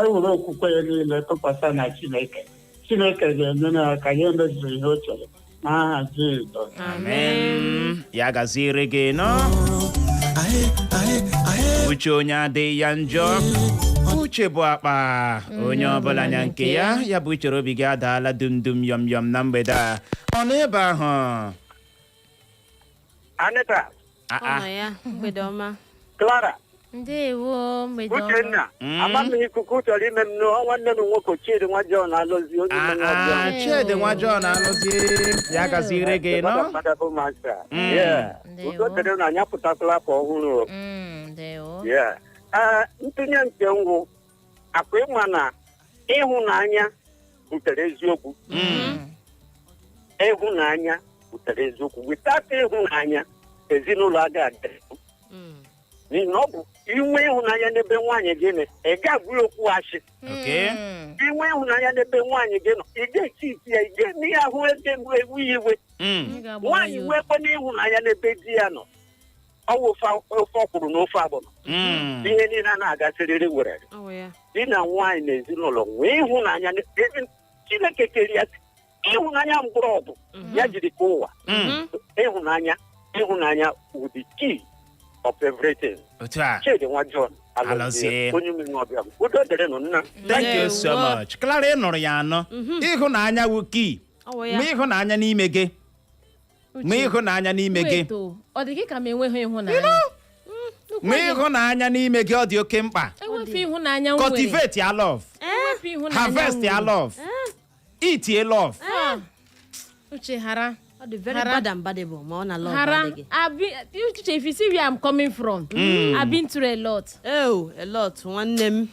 e were okwukwe ya niile tụkwasị na Chineke, Chineke ga-enyere ya aka ya emezuru ihe o chere n'aha Jizọs. Amen, ya gaziere gị nọ. Uche onye adịghị ya njọ, uche bụ akpa onye ọbụla nya nke ya. Ya bụ uchere obi gị adaala dum dum yọm yọm na mgbede a. Ọ nọ ebe ahụ? Anita. Ah, Ọ ah. nọ ya. Mgbede ọma. Clara. Ndewo, mgbede ọma. Uchenna. Ama m ikuku chọrọ ime m n'ụọ. Nwanne m nwoke Chidi nwa John alụzi onye ime nwa John. Ah, Chidi nwa John alụzi, ya gaziere gị nọ. Madabụ masta. Yeah. Ndewo. Udo dịrị na anyị apụtakwala afọ ọhụrụ o. Ndewo. Yeah. Ee, ntụnye nke ngwụ akwa ịma na ịhụnanya butere eziokwu. Ịhụnanya butere eziokwu. Without ịhụnanya, ezinụlọ agaghị adị. N'ihi na ọ bụ inwe ịhụnanya n'ebe nwaanyị gị nọ, ị ga-agwa ya okwu asị. Inwe ịhụnanya n'ebe nwaanyị gị nọ, ị ga-eti iti ya, ị ga-eme ya ahụ ebe ewu ya iwe. Ị ga-agbawa Nwaanyị ya. nwekwe n'ịhụnanya n'ebe di ya nọ, ọ wụ ofe ofe ọkwụrụ na ofe agbọnọ. Ihe niile a na-agasịrịrị were Ọ wụ ya. di na nwaanyị na ezinụlọ nwee ịhụnanya. Chineke kere ya ịhụnanya, mgbọrọgwụ ya jiri ka ụwa. Ịhụnanya, ịhụnanya wụ the key of everything. Otu a. Chidi nwa John Alọzie. alọzie, onye ume ọbịa m. Udo dịrịnụ nna. Thank you so Ndewo. much, Clara. Ị nụrụ ya anọ, ịhụnanya wụ key. Ọ wụ ya. Ma ịhụnanya n'ime gị, ma ịhụnanya n'ime gị. Wait o, ọ dị gị ka m enweghị ịhụnanya? Nwee ịhụnanya n'ime gị, ọ dị oke mkpa. Ewepụ ịhụnanya m nwere. Cultivate ya love. Ewepụ ịhụnanya m Harvest ya nwere. love. Eat ya love. Ah, Uche, hara. Ọ dị very Hara. bad and badable ma ọ na love Hara. adịghị. Uche, if you see where I'm coming from, I've been through a lot. Ew, a lot, nwanne m.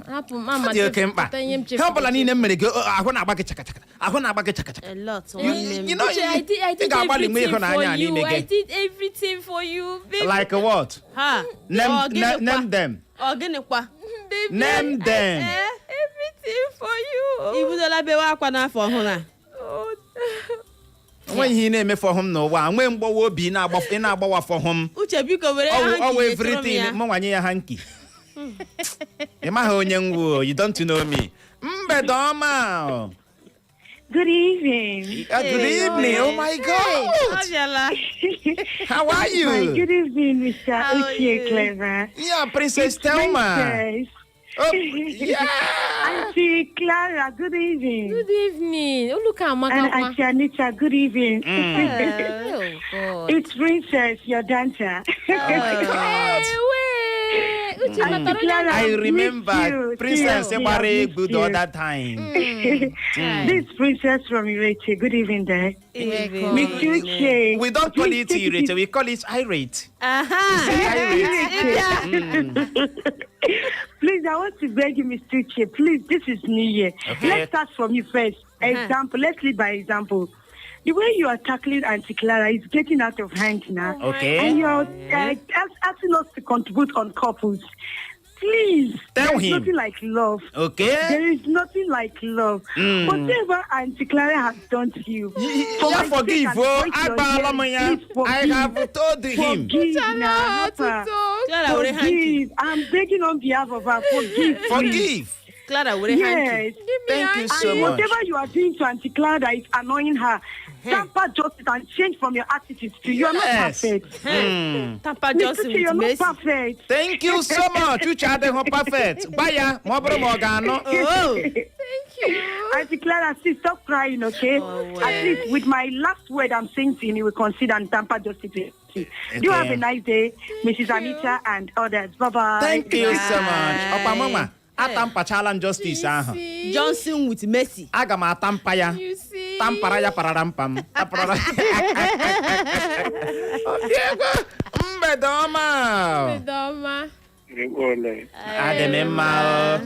Hapụ m ama Ọ dị oke mkpa. chefupụta ihe m Ihe ọ bụla chefuru. niile m mere gị, ahụ na-agba gị chakachaka, ahụ na-agba gị chakachaka. A lot, nwanne m. Uche, I Ị did ga-agbalị nwee everything for ịhụnanya you. n'ime I gị. did everything for you, baby. Like what? Ha. Name, Ọ gịnịkwa? name them. Ọ gịnịkwa? Baby, Name them. Everything for you. I budola bewe akwa n'afọ ọhụrụ a? Oh. Onwe ihe ị na-emefu ọhụ m n'ụwa a, nwee mgbawa obi ị na-agbawafọ ọhụ m. Uche, biko, were Ọwụ hanky ọwụ nyetụrụ m everything ya. mụ nwanye ya hanky. Ị maghị onye m wuo, you don't know me. Mgbede ọma o. Good evening. Good evening. Oh my God. Ọ bịala. How are My you? good evening, Mr. How are Uche you? Clever. Yeah, Princess It's Thelma. Princess. Oh, yeah. Auntie Clara, good evening. Good evening. Oluka And amakakwa. Auntie Anita, good evening. Oh, God. It's Princess, your dancer. Oh. Hey, wait. Uche, Auntie matara onye Clara, I I've remember missed you. Princess Seriously, gbara I've egwu missed the you. other time. This Princess from Irete. Good evening there. Welcome. Mr. Uche. We don't call please it take it irate, we call it irate. Aha. Irate. Please, I want to beg you, Mr. Uche. Please, this is New Year. Okay. Let's start from you first. Example. Let's lead by example. The way you are tackling Auntie Clara is getting out of hand now. Okay. And you're asking us to contribute on couples. Please. Tell There's him. nothing like love. Okay. There is nothing like love. Whatever Auntie Clara has done to you, for Ya my sake forgive and o, point your agbaala m ears, ya. please I forgive. have told him. Forgive now, help her. Clara, were hanky. Forgive. I'm begging on behalf of her. Forgive. Please. Forgive. Clara, were hanky. Yes. Thank you so And much. whatever you are doing to Auntie Clara that is annoying her, tamper justice and change from your attitude to you are not Yes. perfect. Tampa Mr. Johnson Uche, you're with not Messi. perfect. Thank you so much. Uche adịghị perfect. Gwa ya ma ọ bụrụ ma ọ ga-anụ. Oh. Auntie Clara, please stop crying, okay? Oh, At least with my last word I'm saying to you, you will consider and tamper justice. Do have a nice day, Mrs. Anita and others. Bye bye. Thank you so much. Ọkwa mụnwa atampachala m justice ahụ. Johnson with Messi. Aga m ata mpa ya. You see? Tampara ya parara mpa m. Taparara. Ọ dị egwu. Mgbede ọma. Mgbede ọma. Ole. Adị m mma o.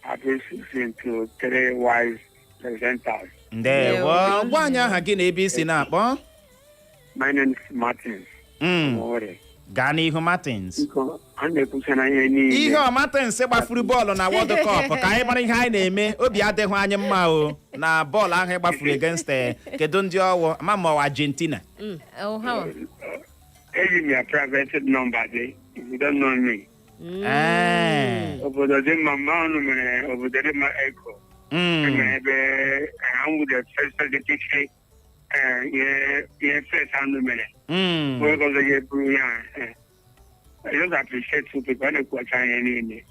Happy season to three wise presenters. Ndewo. Gwa anyị aha gị na ebe i si na-akpọ. My name is Martins. Ore. Gaa n'ihu, Martins. Biko, a na-ekwucha na ihe niile. Ihe ọ Martins gbafuru bọọlụ na World Cup, ka anyị mara ihe anyị na-eme. Obi adịghị anyị mma o na bọọlụ ahụ ịgbafuru against kedu ndị ọwụ ma ma ọ Argentina. Oh, how? Eji m ya private number dị, if you don't know me. Obodo dị mma, mma unu mere obodo dị mma eko. Emere ebe ha nwude first certificate, ihe first anụ mere. Onye ọzọ ga-eburu ya. I just appreciate you people, a na-ekwucha ihe niile.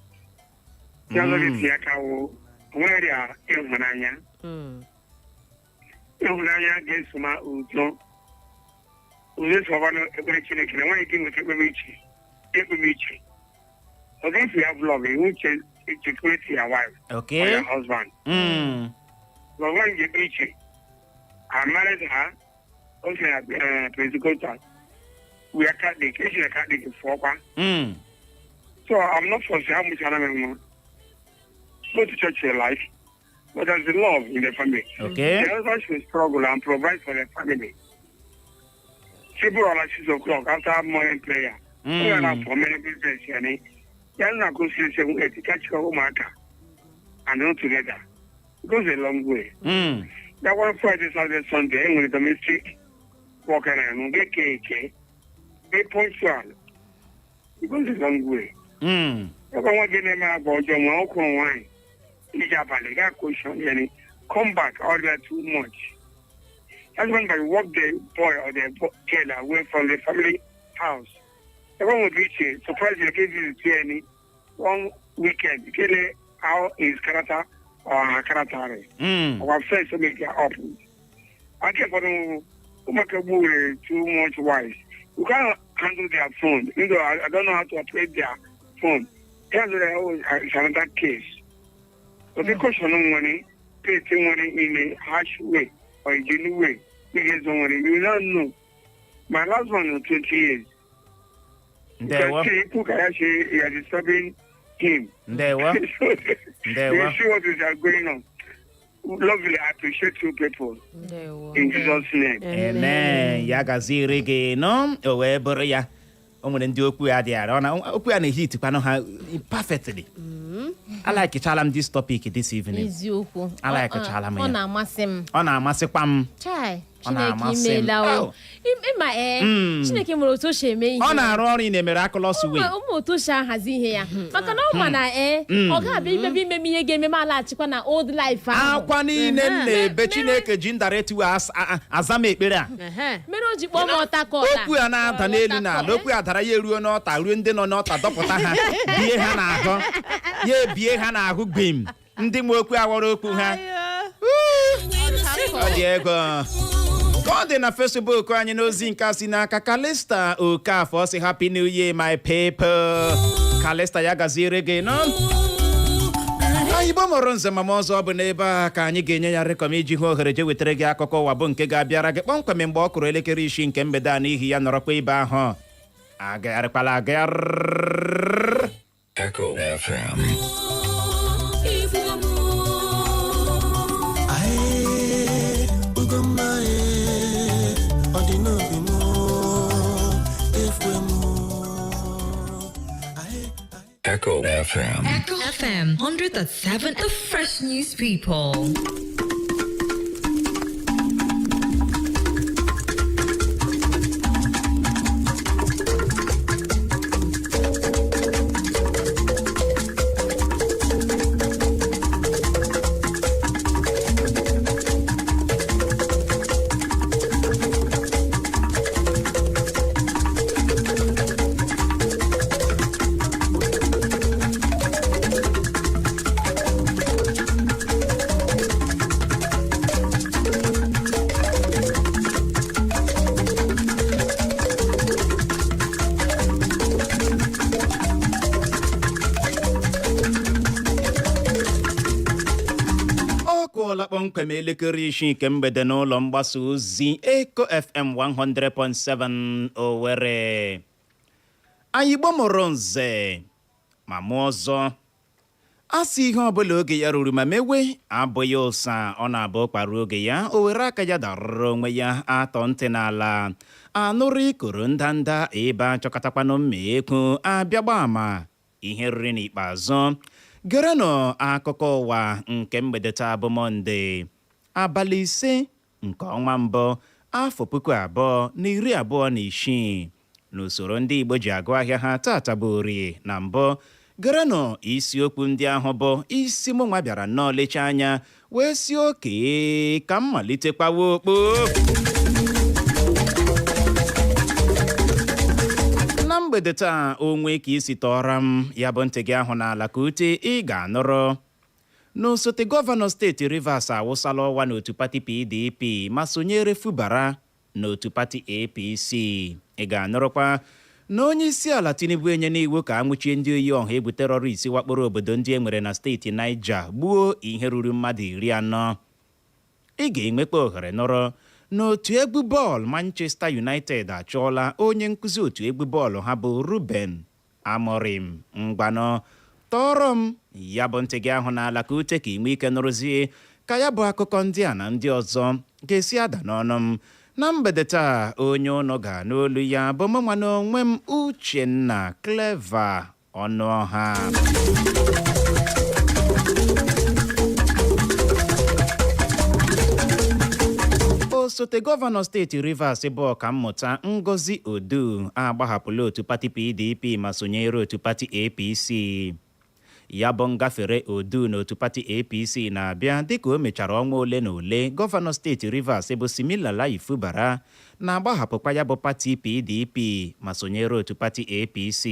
Ihe ọzọ ga-etinye aka wụ nwere ya ịhụnanya. Ịhụnanya ga-eso ma udo. Udo sọkwanụ ekpere Chineke na nwaanyị ike nweta ekpere iche ekpere iche. But if you have love, you won't checkmate your wife or your husband. But when you iche, I married her, also Pentecostal. We are Catholic. She's a Catholic for So I'm not for how much I don't go to church you like, but there's the love in the family. The husband should struggle and provide for the family. People are like 6 o'clock after morning prayer. We are not for many business, yani. Ya na go 6, 7, 8, catch your ụmụaka and all together. It goes a long way. That one Friday, Saturday, Sunday, enwere domestic worker na get keke, be punctual. It goes a long way. Ebe nwa gị na-eme agwa ọjọọ ma ọ kwụrụ nwaanyị iji abalị gaa question ya ni come back all that too much. That's when I walk the boy or the girl away from the family house. Ebe nwere iche surprise you give you the one weekend kele how his character or her character is. Our friends to make their up. I can't for ụmụaka gburu too much wise. You can't handle their phone. You know, I don't know how to operate their phone. Here's another case. But because you know money, pay money in a harsh way or a genuine way, you get some money, you don't know. My last one was 20 years. Ndewo. People can actually, you are disturbing him. Ndewo. Ndewo. You see what is going on. Lovely, I appreciate you people. In Jesus' name. Amen. Ya gaziere gị nọ o wee bụrụ ya o nwere ndị okwu ya dị ara ọ na okwu ya na-ehitikwanụ ha perfectly. Alaikichala m this topic this evening. Eziokwu. Alaikichala m Ọ ya. na-amasị m. Ọ na-amasịkwa m. Chai, Ọ Chineke na-amasị m. imeela o. Oh. Ịma ee, Chineke nwere otu o si eme ihe. Ọ na-arụ ọrụ ị na-emere akụlọs wee. Ụmụ otu o si ahazi ihe ya, maka na ọ ma na ee, ọ ga-abịa imebe imeme ihe ga-eme m alaghachikwa na old life ahụ. Akwa niile m na-ebe, Chineke ji ndara etiwe aza m ekpere a. Mere o ji kpọọ m ọta ka ọta. Okwu ya na-ada n'elu n'ala, okwu ya dara ya eruo n'ọta, ruo ndị nọ n'ọta dọpụta ha, bie ha n'ahụ, ya ebie ha n'ahụ gbim. Ndị nwe okwu aghọrọ okwu ha. Ọ dị ego ka ọ dị na Facebook anyị n'ozi nke a si n'aka Kalista Okafọ si, "Happy New Year, my people." Kalista, ya gaziere gị nọ. Igbo mụrụ nze ma m ọzọ, ọ bụ n'ebe a ka anyị ga-enye ya rekọm iji hụ ohere je wetara gị akụkọ ụwa, bụ nke ga-abịara gị kpọmkwem mgbe ọ kụrụ elekere 6 nke mgbede a. N'ihi ya, nọrọkwa ibe ahụ, agagharịkwala agagharị. Echo FM. Ae, Ugomma, ee, ọ dị n'obi m, efu m. Echo FM. Echo FM 100.7, the fresh news people. Ọ kụọla kpọmkwem elekere 6 nke mgbede n'ụlọ mgbasa ozi Eco FM 100.7 Owerri. Anyị gbamụrụ nze ma mụọ ọzọ, a sị ihe ọbụla oge ya ruru ma mewe abụghị ụsa. Ọ na-abụ kpara oge ya, o were aka ya darụrụ onwe ya atọ ntị n'ala anụrụ ikoro ndanda ebe achọkọtakwanụ mma ekwu abịagba ama ihe riri. N'ikpeazụ, gerenụ akụkọ ụwa nke mgbede taa bụ Mọnde, abalị 5 nke ọnwa mbụ, afọ 2026, n'usoro ndị Igbo ji agụ ahịa ha. Tata bụ Orie. Na mbụ, gerenụ isiokwu ndị ahụ bụ isi mụ nwa bịara nnọọ lecha anya wee si oke ka m malite kpawa okpo. Na mgbede taa, onwe ka isi tọọrọ m ya bụ ntị gị ahụ n'ala ka ute, ị ga-anụrụ na osote gọvanọ steeti Rivers awụsala ọwa n'otu pati PDP ma sonyere Fubara n'otu pati APC. Ị ga-anụrụkwa na onye isi ala Tinubu enye n'iwu ka anwụchie ndị oyi ọha egwu terrorist wakporo obodo ndị e nwere na steeti Niger, gbuo ihe ruru mmadụ 40. Ị ga-enwekwa ohere nọrọ n'otu egwu bọọlụ Manchester United achụọla onye nkụzi otu egwu bọọlụ ha bụ Ruben Amorim. Ngwanụ, tọọrọ m ya bụ ntị gị ahụ n'ala ka ute, ka ị nwee ike nụrụzie ka ya bụ akụkọ ndị a na ndị ọzọ ga-esi ada n'ọnụ m na mgbede taa. Onye ụnụ ga n'olu ya bụ mụnwa na onwe m, Uchenna Clever Ọnụọha. Osote gọvanọ steeti Rivers bụ Ọkammụta Ngozi Odu agbahapụla otu pati PDP ma sonyere otu pati APC. Ya bụ ngafere Odu n'otu pati APC na-abịa dịka o mechara ọnwa ole na ole gọvanọ steeti Rivers bụ Siminalayi Fubara na-agbahapụkwa ya bụ pati PDP ma sonyere otu pati APC.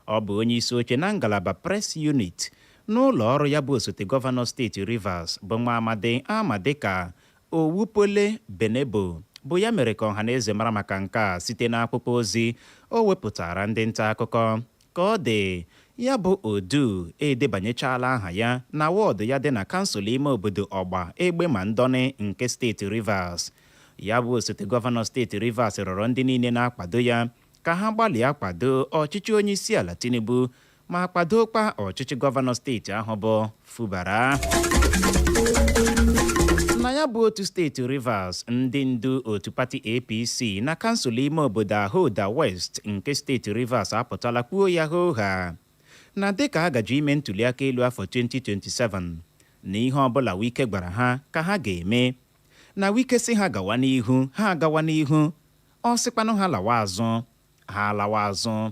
Ọ bụ onye isi oche na ngalaba press unit n'ụlọ ọrụ ya bụ osote gọvanọ steeti Rivers, bụ nwa amadi ama dịka Owupole Benebo, bụ Bụ ya mere ka ọhaneze mara maka nke a site n'akwụkwọ ozi o wepụtara ndị nta akụkọ. Ka ọ dị, ya bụ Odu edebanyechala aha ya na wọọdụ ya dị na kansụl ime obodo Ọgba Egbema Ndọnị nke steeti Rivers. Ya bụ osote gọvanọ steeti Rivers rịọrọ ndị niile na-akwado ya ka ha gbalịa kwado ọchịchị onye isi ala Tinubu ma kwadokwa ọchịchị gọvanọ steeti ahụ bụ Fubara. Na ya bụ otu steeti Rivers, ndị ndu otu pati APC na kansụl ime obodo Ahoada West nke steeti Rivers apụtala kwuo ya hooha na dịka a gaji ime ntuliaka elu afọ 2027, na ihe ọbụla Wike gwara ha ka ha ga-eme. Na Wike sị ha gawa n'ihu, ha agawa n'ihu. Ọ sịkwanụ ha lawa azụ, ha alawa azụ.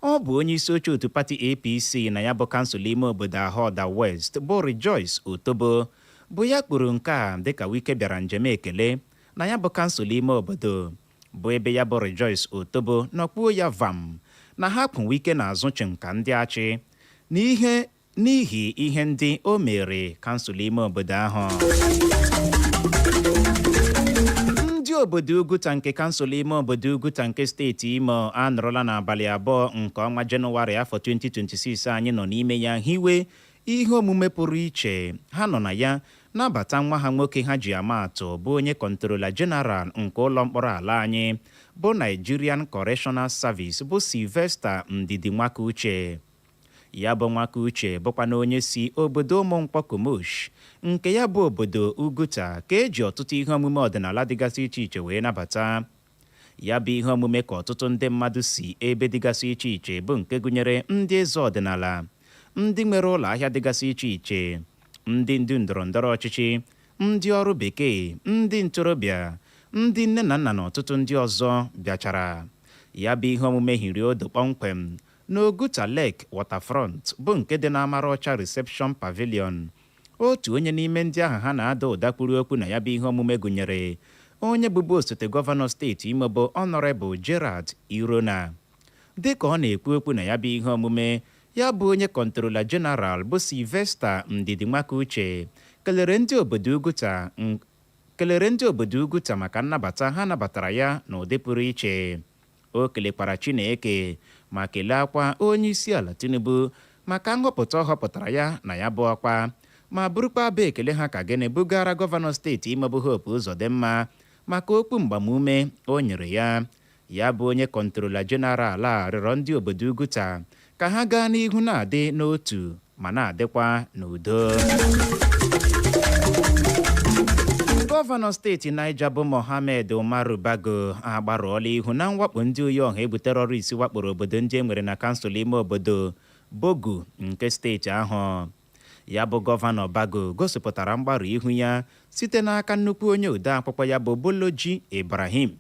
Ọ bụ onye isi oche otu pati APC na ya bụ kansụl ime obodo Ahoada West bụ Rejoice Otobo bụ ya kpuru nke a dịka Wike bịara njem ekele na ya bụ kansụl ime obodo, bụ ebe ya bụ Rejoice Otobo nọkpuo ya vam na ha kwụ Wike n'azụ chịnka ndị achị n'ihe n'ihi ihe ndị o mere kansụl ime obodo ahụ. Ndị obodo Uguta nke kansụl ime obodo Uguta nke steeti Imo anọrọla n'abalị 2 nke ọnwa Jenụwarị afọ 2026 anyị nọ n'ime ya hiwe ihe omume pụrụ iche ha nọ na ya nabata nwa ha nwoke ha ji ama atụ, bụ onye Comptroller General nke ụlọ mkpọrọ ala anyị bụ Nigerian Correctional Service, bụ Sylvester Ndidi Nwakauche. Ya bụ Nwakauche bụkwa na onye si obodo Ụmụnkwọ Komosh nke ya bụ obodo Uguta ka eji ọtụtụ ihe omume ọdịnala dịgasị iche iche wee nabata. Ya bụ ihe omume ka ọtụtụ ndị mmadụ si ebe dịgasị iche iche, bụ nke gụnyere ndị eze ọdịnala, ndị nwere ụlọ ahịa dịgasị iche iche, ndị ndu ndọrọ ndọrọ ọchịchị, ndị ọrụ bekee, ndị ntorobịa, ndị nne na nna na ọtụtụ ndị ọzọ bịachara. Ya bụ ihe omume hiri odo kpọmkwem n'Oguta Lake Waterfront, bụ nke dị n'Amaraọcha Reception Pavilion. Otu onye n'ime ndị ahụ ha na-ada ụda kwuru okwu na ya bụ ihe omume gụnyere onye bụbu osote gọvanọ steeti Imo bụ Honorable Gerald Irona. Dịka ọ na-ekwu okwu na ya bụ ihe omume, ya bụ onye Comptroller General bụ Sylvester Ndidi Nwakauche kelere ndị obodo Uguta maka nnabata ha nabatara ya n'ụdị pụrụ iche. O kelekwara Chineke ma kelee akwa onye isi ala Tinubu maka nhọpụta ọ họpụtara ya na ya bụ ọkwa, ma burukwa abụ ekele ha ka gịnị bugara gọvanọ steeti Imo bụ Hope Uzodimma maka okwu mgbamume o nyere ya. Ya bụ onye Comptroller General a rịọrọ ndị obodo Uguta ka ha gaa n'ihu na-adị n'otu ma na-adịkwa n'udo. Gọvanọ steeti Niger bụ Mohammed Umaru Bago agbarụọla ihu na mwakpo ndị oyi ọha egwu terrorist wakporo obodo ndị e nwere na kansụl ime obodo Bogu nke steeti ahụ. Ya bụ gọvanọ Bago gosipụtara mgbarụ ihu ya site n'aka nnukwu onye ode akwụkwọ ya bụ Boloji Ibrahim.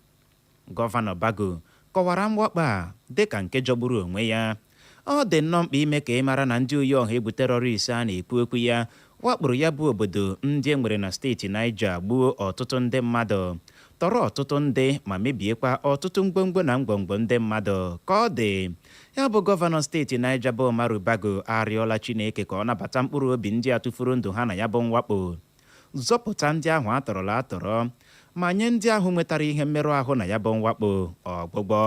Gọvanọ Bago kọwara mwakpo a dịka nke jọgburu onwe ya. Ọ dị nnọọ mkpa ime ka ị mara na ndị oyi ọha egwu terrorist a na-ekwu okwu ya wakporo ya bụ obodo ndị e nwere na steeti Niger, gbuo ọtụtụ ndị mmadụ, tọrọ ọtụtụ ndị ma mebiekwa ọtụtụ ngwongwo na ngwongwo ndị mmadụ. Ka ọ dị, ya bụ gọvanọ steeti Niger bụ Umaru Bago arịọla Chineke ka ọ nabata mkpụrụ obi ndị a tụfuru ndụ ha na ya bụ mwakpo, zọpụta ndị ahụ atọrọla atọrọ, ma nye ndị ahụ nwetara ihe mmerụ ahụ na ya bụ mwakpo ọgwụgwọ.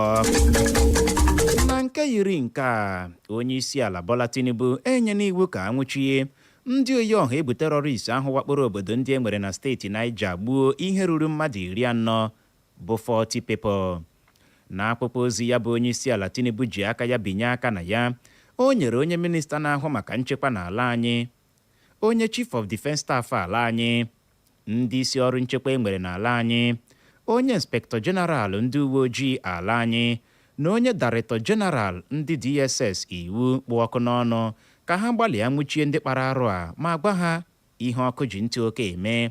Na nke yiri nke a, onye isi ala Bola Tinubu enyela iwu ka anwụchie ndị oyi ọha egwu terrorist ahụ wakporo obodo ndị e nwere na steeti Niger, gbuo ihe ruru mmadụ 40, bụ 40 people. Na akwụkwọ ozi ya bụ onye isi ala Tinubu ji aka ya binye aka na ya, o nyere onye minista na-ahụ maka nchekwa n'ala anyị, onye Chief of Defence Staff ala anyị, ndị isi ọrụ nchekwa e nwere n'ala anyị, onye Inspector General ndị uwe ojii ala anyị na onye Director General ndị DSS iwu kpụ ọkụ n'ọnụ ka ha gbalịa nwụchie ndị kpara arụ a ma gwa ha ihe ọkụ ji ntị oke eme.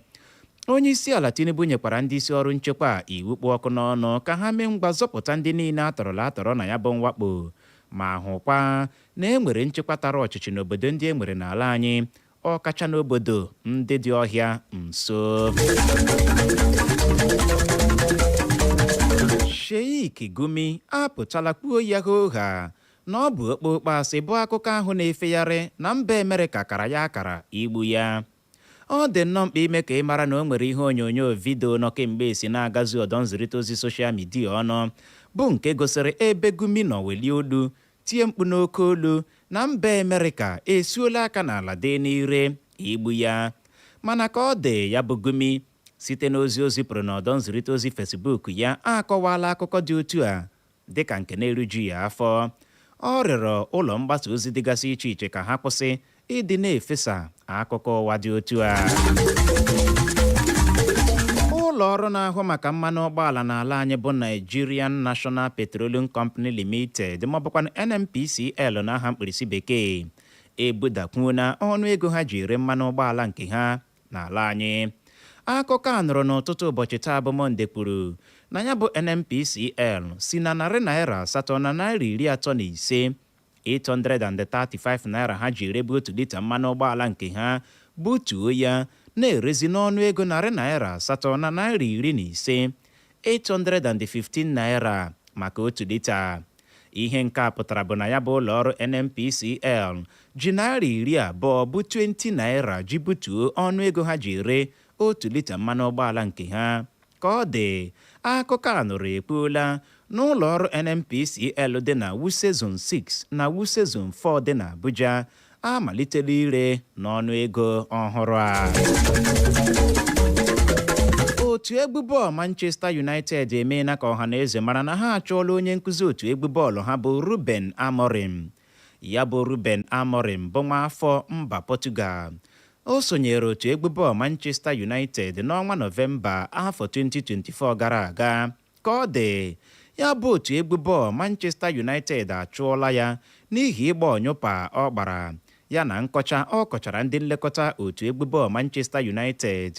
Onye isi ala Tinubu nyekwara ndị isi ọrụ nchekwa iwu kpụ ọkụ n'ọnụ ka ha mee ngwa zọpụta ndị niile atọrọla atọrọ na ya bụ mwakpo, ma hụkwa na e nwere nchekwa tara ọchịchị n'obodo ndị e nwere n'ala anyị, ọkacha n'obodo ndị dị ọhịa nso. Sheikh Gumi apụtala kwuo ya hooha na ọ bụ okpokpo asị bụ akụkọ ahụ na-efegharị na mba Amerịka kara ya akara igbu ya. Ọ dị nnọọ mkpa ime ka ị mara na o nwere ihe onyonyo vidio nọ kemgbe esi na-agazi ọdọ nzirịta ozi social media ọnụ, bụ nke gosiri ebe Gumi nọ welie olu tie mkpu n'oke olu na mba Amerịka esuola aka n'ala dee n'ire igbu ya. Mana ka ọ dị, ya bụ Gumi, site n'ozi o zipụrụ n'ọdọ nzirịta ozi Facebook ya, akọwala akụkọ dị otu a dịka nke na-eruju ya afọ. Ọ rịọrọ ụlọ mgbasa ozi dịgasị iche iche ka ha kwụsị ịdị na-efesa akụkọ ụwa dị otu a. Ụlọ ọrụ na-ahụ maka mmanụ ụgbọala n'ala anyị bụ Nigerian National Petroleum Company Limited, maọbụkwa NNPCL n'aha mkpirisi bekee, ebudakwuola ọnụ ego ha ji ere mmanụ ụgbọala nke ha n'ala anyị. Akụkọ a nụrụ n'ụtụtụ ụbọchị taa bụ Mọnde kwuru na ya bụ NNPCL si na ₦835, 835 naira ha ji erebu 1 lita mmanụ ụgbọala nke ha, butuo ya na-erezi n'ọnụ ego ₦815, 815 naira maka 1 lita. Ihe nke a pụtara bụ na ya bụ ụlọ ọrụ NNPCL ji naira 20 bụ 20 naira ji butuo ọnụ ego ha ji ere 1 lita mmanụ ụgbọala nke ha. Ka ọ dị, akụkọ a nụrụ ekwuola n'ụlọ ọrụ NNPCL dị na Wuse Zone 6 na Wuse Zone 4 dị na Abuja amalitela ire n'ọnụ ego ọhụrụ a. Otu egwu bọọlụ Manchester United emeela ka ọha na eze mara na ha achụọla onye nkụzi otu egwu bọọlụ ha bụ Ruben Amorim. Ya bụ Ruben Amorim bụ nwa afọ mba Portugal. O sonyere otu egwu bọọlụ Manchester United n'ọnwa Nọvemba afọ 2024 gara aga. Ka ọ dị, ya bụ otu egwu bọọlụ Manchester United achụọla ya n'ihi ịgba ọnyụpa ọ gbara ya na nkọcha ọ kọchara ndị nlekọta otu egwu bọọlụ Manchester United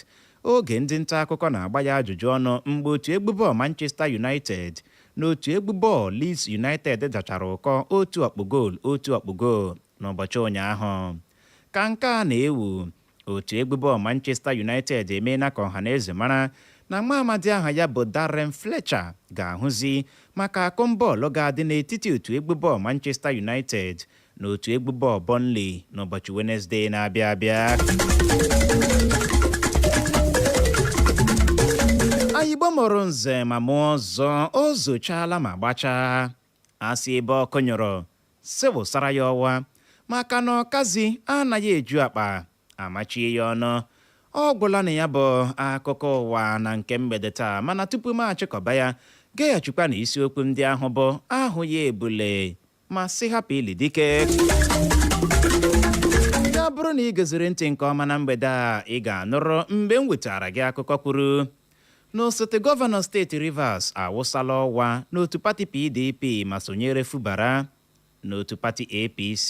oge ndị nta akụkọ na-agba ya ajụjụ ọnụ mgbe otu egwu bọọlụ Manchester United na otu egwu bọọlụ Leeds United dachara ụkọ otu ọkpụ goolu otu ọkpụ goolu n'ụbọchị ụnyaahụ. Ka nke a na-ewu, otu egwu bọọlụ Manchester United emeela ka ọha na eze mara na nwa amadi aha ya bụ Darren Fletcher ga-ahụzi maka akụmbọọlụ ga-adị n'etiti otu egwu bọọlụ Manchester United na otu egwu bọọlụ Burnley n'ụbọchị Wednesday na-abịa abịa. Ayigbo mụrụ nze ma mụọ ọzọ, o zochaala ma gbachaa. Asị ebe ọkụ nyụrụ sị wụsara ya ọwa, maka na ọkazi anaghị eju akpa amachie ya ọnụ. Ọ gwụla na ya bụ akụkọ ụwa na nke mgbede taa, mana tupu m achịkọba ya, geghachikwa na isiokwu ndị ahụ bụ ahụ ya ebule ma sị hapụ ili dike. Ya bụrụ na ị geziri ntị nke ọma na mgbede a, ị ga-anụrụ mgbe m wetara gị akụkọ kwuru na osote gọvanọ steeti Rivers awụsala ọwa n'otu pati PDP ma sonyere Fubara n'otu pati APC.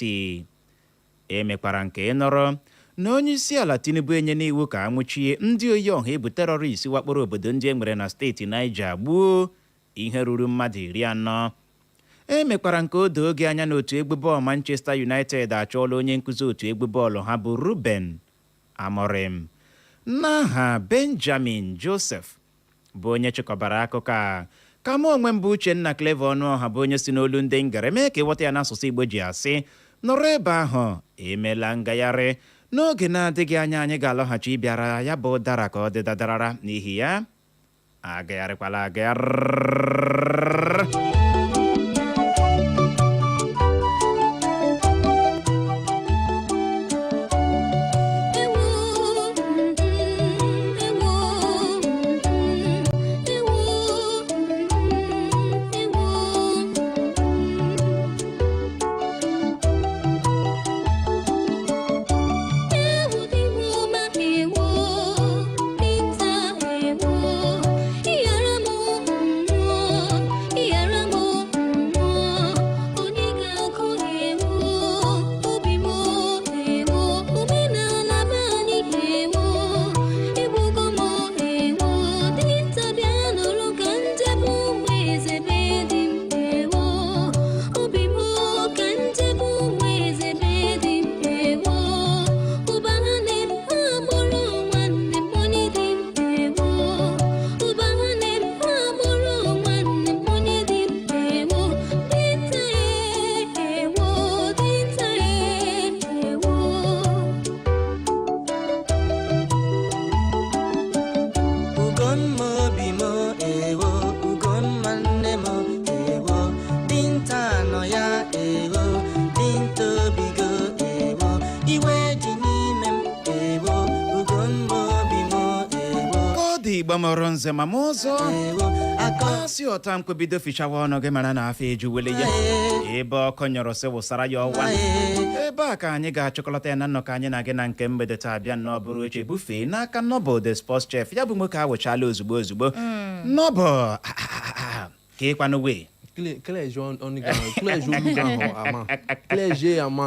Emekwara nke ịnọrọ na onye isi ala Tinubu enye n'iwu ka anwụchie ndị oyi ọha egwu terrorist wakporo obodo ndị e nwere na steeti Niger, gbuo ihe ruru mmadụ 40. Emekwara nke o doo oge anya na otu egwu bọọlụ Manchester United achọọla onye nkụzi otu egwu bọọlụ ha bụ Ruben Amorim. N'aha Benjamin Joseph bụ onye chịkọbara akụkọ a, ka mụ onwe m bụ Uchenna Clever Ọnụọha bụ onye si n'olu ndị ngere mee ka ịghọta ya n'asụsụ Igbo ji asị nọrọ ebe ahụ emela ngagharị. N'oge na-adịghị anya anyị ga-alọghachi ịbịara ya bụ ụdara ka ọ dị dadarara, n'ihi ya agagharịkwala agagharị. dị, Igbo mụrụ nze ma m ọzọ, asị ọta mkpebido fichawa ọnụ gị mara na afọ ejuwele ya. Ebe ọkụ nyụrụ, sị wụsara ya ọwa. Ebe a ka anyị ga-achịkọlọta ya na nnọkọ anyị na gị na nke mgbede taa. Bịa nnọọ, bụrụ oche bufee n'aka Nọbụl the sports chef. Ya bụ nwoke awụchala ozugbo ozugbo. Nọbụl, ka ịkwanụ wee. Cleje ọnụ gị ahụ, cleje olu gị ahụ ama. Cleje ya ma.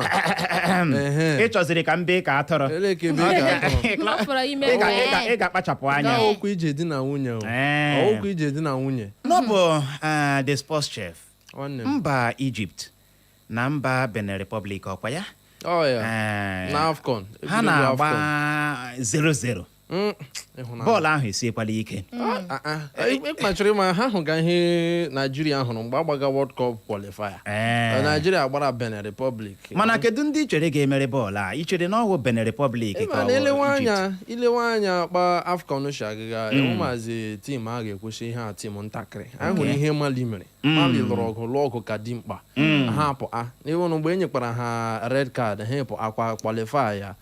Ị chọziri ka m bee ka atọrọ? Ele ka ebe ka atọrọ. Ọ fọrọ ime. Ị ga-akpachapụ anya. Nke okwu ije di na nwunye o. Ee. Okwu ije di na nwunye. Nọbụl the sports chef. Nwanne m. Mba Egypt na mba Benin Republic, ọkwa ya? Ọ ya. Ee. Na AFCON. Ha Egwuregwu na-agba AFCON. 0-0. Ịhụnanya. Bọọlụ ahụ esiekwala ike. Ịkpachara ịma ha hụga ihe Naijiria hụrụ mgbe agbaga World Cup qualifier. Ee. Naijiria gbara Benin Republic. Mana kedu ndị i chere ga-emeri bọọlụ a? I chere na ọ wụ Benin Republic ka Ịma ọ na wụ elewe Egypt? anya, ilewe anya kpa AFCON si agịga, ịhụ team a ga-ekwesị ihe a, team ntakịrị anyị hụrụ ihe Mali mere. Mali lụrụ ọgụ, lụọ ọgụ ka dimkpa. Ha apụ a n'ihu mgbe e nyekwara ha red card, ha pụ akwa qualify ya.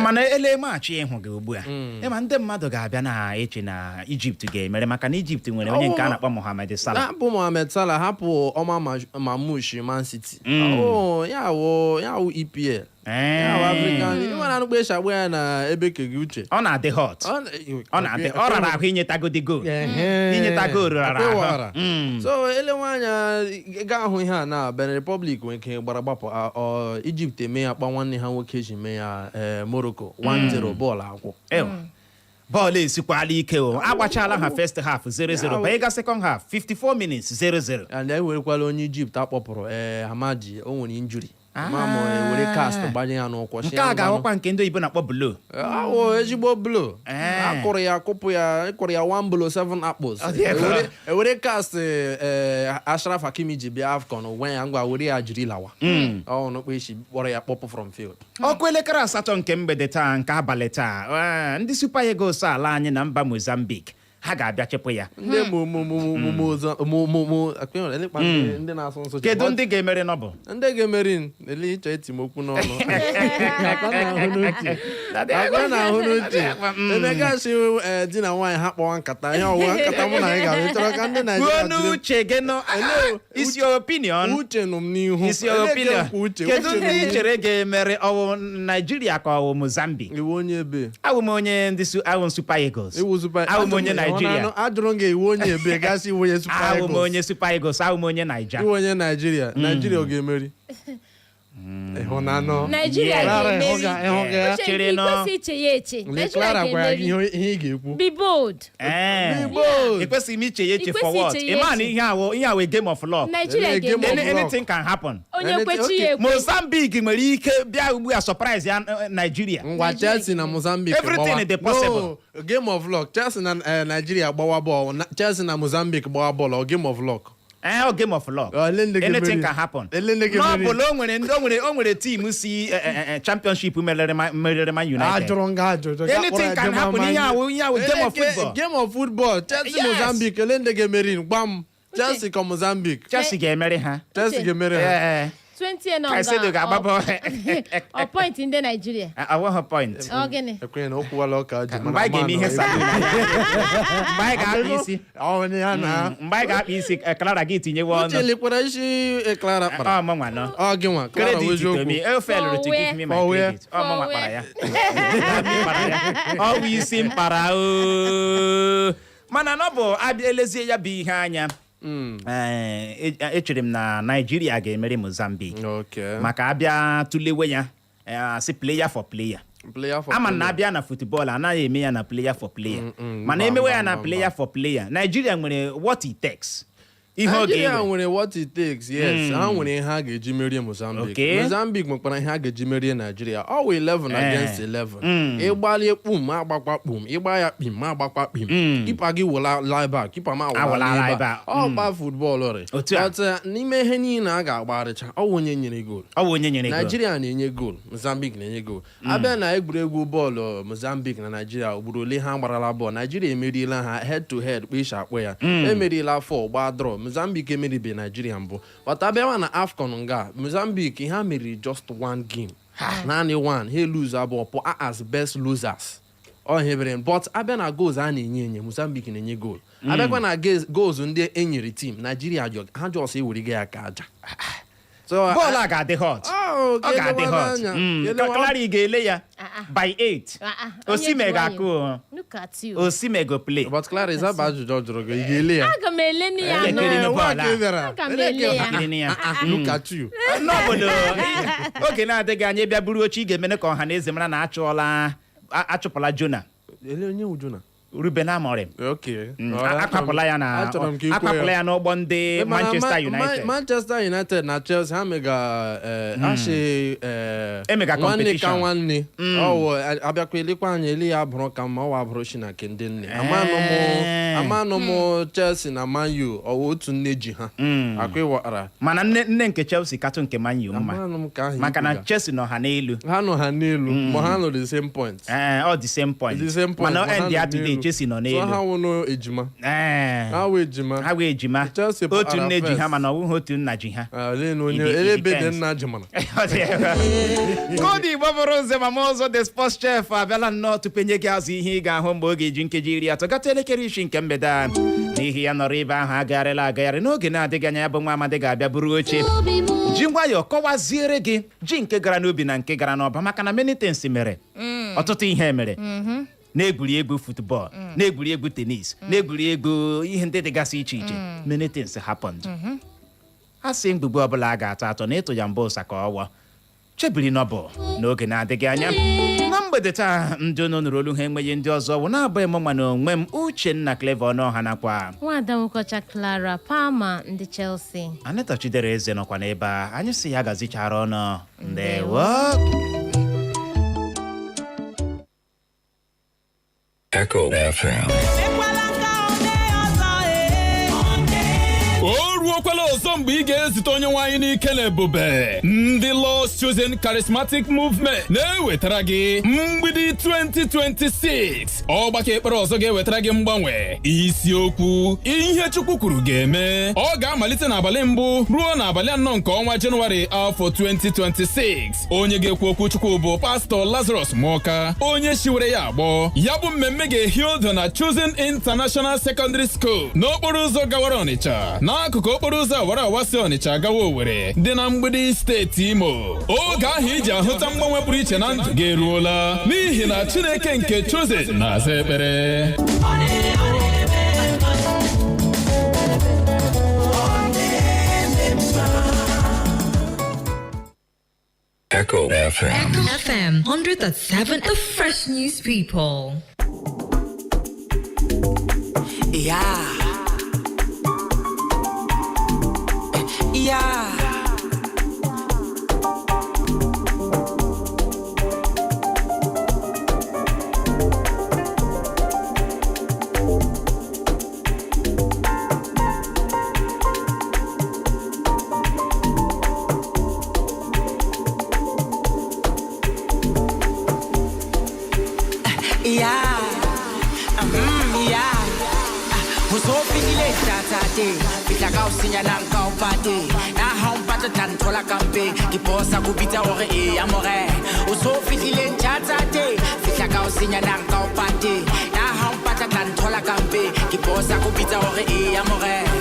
Mana ele maachị ịhụ gị ugbu a, ịma ndị mmadụ ga-abịa na eche na Egypt ga-emere, maka na Egypt nwere onye nke a na-akpọ Mohamed Salah. Hapụ Mohamed Salah, hapụ Omar Marmoush, Man City. Oh, ya wụ, ya wụ EPL, ya wụ African League. Ịmara anụkpa esi agba ya na ebe kege uche. Ọ na-adị hot, ọ na-adị, ọ rara ahụ inyetagodi goal. Inyeta goal rara ahụ. Akwewara. So elewe anya, ị ga-ahụ ihe a na Benin Republic nwere ike gbara gbapụ Egypt eme ya kpa nwanne ha nwoke ji mee ya Morocco 1-0, bọọlụ akwụ. Ewa. Bọọlụ esikwala ike o. Agbachala ha first half 0-0, banye ga second half, 54 minutes, 0-0. And ewerekwala onye Egypt akpọpụrụ, Hamadi, o nwere injury ma ma ewere cast gbanye ya n'ụkwụ. Nke a ga-awụkwa nke ndị oyibo na-akpọ blow. Awụ ezigbo blow. Akụrụ ya, akụpụ ya, ịkụrụ ya one blow, seven apples. Ọ dị egwu. Ewere cast Ashraf Hakimi ji bịa AFCON gwa ya, ngwa, were ya jiri lawa. Ọ nụkpa isi kpọrọ ya kpọpụ from field. Ọkụ elekere 8 nke mgbede taa, nke abalị taa, ndị Super Eagles ala anyị na mba Mozambique, ha ga-abịa chịpụ ya. Ndị mo mo mo mo mo mo mo mo akpa elekpa ndị na-asụ nsụ. Kedu ndị ga-emeri nọbụ? Ndị ga-emeri ele ịchọ iti m okwu n'ọnụ. Akwa na-ahụ n'uche. Akwa na-ahụ n'uche. Emeka si di na nwaanyị ha kpọwa nkata, ihe ọwụwa nkata mụ na anyị ga-abịa chọrọ ka ndị Kwuo Naijiria jiri n'uche gị nọ. Isi opinion. Uche nụ m n'ihu. Isi opinion. Eleke uche, Kedu uche ndị nụ m ị chere ga-emeri? Ọwụ Naijiria ka ọwụ Mozambique? Iwu onye ebe? Awụ m onye ndị awụ m Super Eagles. Iwu Super Awụ m onye Naijiria. Ajụrụ m gị iwu onye ebe, gasị iwu onye Super Awụ m Eagles. onye Super Eagles, awụ m onye Naija. Iwu onye Naijiria. Naijiria ọ ga-emeri? Ịhụnanụ. Naijiria Clara, ga-emeri. ịhụga ya. Uche, Chere ị kwesị iche ya eche. Lee, Naijiria Clara gwara gị ga-emeri. ihe ị ga-ekwu. Be bold. Ee. Be bold. Ekwesịghị m iche ya eche. Ị For kwesịghị what? iche ya Ị ma na eche. ihe awụ game of luck. Naijiria Ele, game of ga-emeri. luck. Anything can happen. Onye kwechi ya ekwe. Mozambique nwere ike bịa ugbu a surprise ya Nigeria. Ngwa, Chelsea na Mozambique Everything gbawa. is possible. No, game of luck. Chelsea na Nigeria gbawa bọọlụ. Chelsea na Mozambique gbawa bọọlụ. Ọ game of luck. Eh, ọ game of luck. Ole ndị ga-emeri? Anything can happen. Ele ndị ga-emeri? N'ọbụla o nwere team si championship meriri Man United. Ajụrụ nga ajụjụ. Ga Anything kpọrọ ya can game happen. of Ihe awụ game of Eleke, football. Game of football. Chelsea Yes. Mozambique. Ele ndị ga-emeri? Gwa m. Chelsea ka Mozambique? Chelsea ga-emeri ha. Chelsea Uche. ga-emeri ha. Ee. 20 nọ. Caicedo ga-agba bọọlụ. Ọ point ndị Naijiria. Awụghị point. Ọ gịnị? Ekwenye na okwuwala ọka ji. Mgbe anyị ga-eme ihe salon, mgbe anyị ga-akpa isi. Onye ya na Mgbe anyị ga-akpa isi, Clara gị tinyewe Uche ọnụ. lekwara isi Clara kpara. Ọ mụnwa nọ. Ọ gị nwa Clara Credit wụ to eziokwu. me. O failed to For give me my For where? credit. Ọ mụnwa For kpara ya. Kpara ya. Ọ bụ isi m kpara o. Mana na ọ bụ abịa elezie ya bụ ihe anya. Ee, echere m na Naijiria ga-emeri Mozambique. Maka abịa tụlewe ya, asị player for player. Player for Ama na player. abịa na football, anaghị eme ya na player for player. Mana mba, emewe mba, ya na mba, player for player, Naijiria nwere what it takes. Ihe ọ Nigeria ga-ewe. nwere what it takes, yes. Ha nwere ihe ha ga-eji merie Mozambique. Mozambique nwekwara ihe ha ga-eji merie Nigeria. Ọ wụ 11 against 11. Ịgbalie kpum, ma agbakwa kpum. Ịgba ya kpim, ma agbakwa kpim. Keeper gị wụla lineback, keeper ma Awụla awụla lineback. lineback. Ọ gba football rị. Otu a. But n'ime ihe niile a ga-agbarịcha, ọ wụ onye nyere goal. Ọ wụ onye nyere goal. Nigeria na-enye goal, Mozambique na-enye goal. Abịa na egwuregwu bọọlụ Mozambique na Nigeria, ugboro ole ha gbarala bọọlụ, Nigeria emeriela ha head to head, kpa akpọ ya. Emeriela 4, gbaa draw. Mozambique emeribe Nigeria mbụ. But abịawa na AFCON nga, Mozambique ha meriri just one game. Naanị one, ha lose abụọ, pụ as best losers. Ọ ihe bere, but abịa na goals a na-enye enye, Mozambique na-enye goal. Abịakwa na goals ndị enyere team Nigeria, ha just eweriga ya ka aja. So, Bọọlụ a ga-adị hot. Oh, Ọ ga-adị hot. anya. Clara, ị ga-ele ya by 8? Ah, ah, onye Osimhen ji ga-akụ nwayọ. o. Look at you. Osimhen go play. But Clara, is that ajụjụ ọ jụrụ gị, ị ga-ele ya? Aga m ele nne ya Ee, nọ. ekiri bọọlụ a. Bịara. Aga m ele ya. Ekiri ya. Look at you. N'obodo oge na-adịghị anya, bịa buru oche, ị ga-emene ka ọha na eze mara na achụọla achụpụla Jona. Ele onye wụ Jona? Ruben Amorim. Okay. Akwapụla ya na Achọrọ m ka ị kwuo akwapụla ya. ya n'ụgbọ ndị Mana Manchester United. Manchester United na Chelsea ha mega asị Emega nwanne ka competition. nwanne. Ọwụ abịakwa elekwa anya ele ya abụrụ ka mma, ọwụ abụrụ shi na nke ndị nne. Amanụ m amanụ m Chelsea na Man U, ọwụ otu nne ji ha akwa ịwara. Mana nne nne nke Chelsea katụ nke Man U mma. Amanụ m ka ahụ maka na ikwuga. Chelsea nọ ha n'elu. Ha nọ ha n'elu, ma ha nọ the same point. Ee, ọ the same point. The same point, mana ma ha end ya nọ today n'elu. Chelsea nọ So ha n'elu. wụnụ ejima. Ee. Ha wụ ejima. Ha wụ ejima. Chelsea Otu pụtara nne ji ha first. mana ọ bụghị otu nna ji ha. Olee na onye It ele ebe dị depends. nna ji mana. Koodu Igbo bụrụ nze ma ọzọ, the sports chef abịala nnọọ tupu enye gị azụ ihe ị ga-ahụ mgbe ọ ga-eji nkeji 30 gata elekere 6 nke mgbede a. N'ihi ya, nọrọ ebe ahụ, agagharịla agagharị. N'oge na-adịghị anya, ya bụ nwa amadi ga-abịa buru oche, ji nwayọọ kọwaziere gị ji nke gara n'ubi na nke gara n'ọba, maka na many things mere, ọtụtụ ihe mere na-egwuregwu football, na-egwuregwu tennis, na-egwuregwu ihe ndị dịgasị iche iche. Many things happened. A sị mgbugbu ọbụla a ga-atọ atọ na ịtụ ya mbụ ụsa ka ọwọ chebiri nọbụ. N'oge na-adịghị anya na mgbede taa, ndị unu nụrụ olu ha enweghị ndị ọzọ wụ na-abụghị m nwa na onwe m, Uchenna Clever Ọnụọha, nakwa Nwada Nwokocha Clara Palmer ndị Chelsea. Anita Chidera Eze nọkwa n'ebe a. Anyị si ya gazichara ọnụ. Ndewo. Echo FM. O ruokwala ọzọ mgbe ị ga-ezute onye nwaanyị n'ike na ebube. Ndị Lord's Chosen Charismatic Movement na-ewetara gị Mgbidi 2026, ọgbakọ ekpere ọzọ ga-ewetara gị mgbanwe. Isiokwu: ihe Chukwu kwuru ga-eme. Ọ ga-amalite n'abalị 1 ruo n'abalị 4 nke ọnwa Jenụwarị afọ 2026. Onye ga-ekwu okwu Chukwu bụ Pastọ Lazarus Muoka, onye shiwere ya agbọ. Ya bụ mmemme ga-ehi odo na Chosen International Secondary School, n'okporo ụzọ gawara Ọnịcha, n'akụkụ okporo ụzọ awara awa si Ọnịcha gawa Owerri dị na Mgbidi, steeti Imo. Oge ahụ iji ahụta mgbanwe pụrụ iche na ndụ gị eruola, n'ihi na Chineke nke Chosen na-aza ekpere. Echo FM. Echo FM 100.7, the fresh news people. Yeah. Yeah. Yeah. Ho so fihlile tate, fihla ka o senya nang ka o pate na ha o mpatla tla nthola kampe ke bosa go bitsa hore e ya more o so fihlile tate, fihla ka o senya nang ka o pate na ha o mpatla tla nthola kampe ke bosa go bitsa hore e ya more.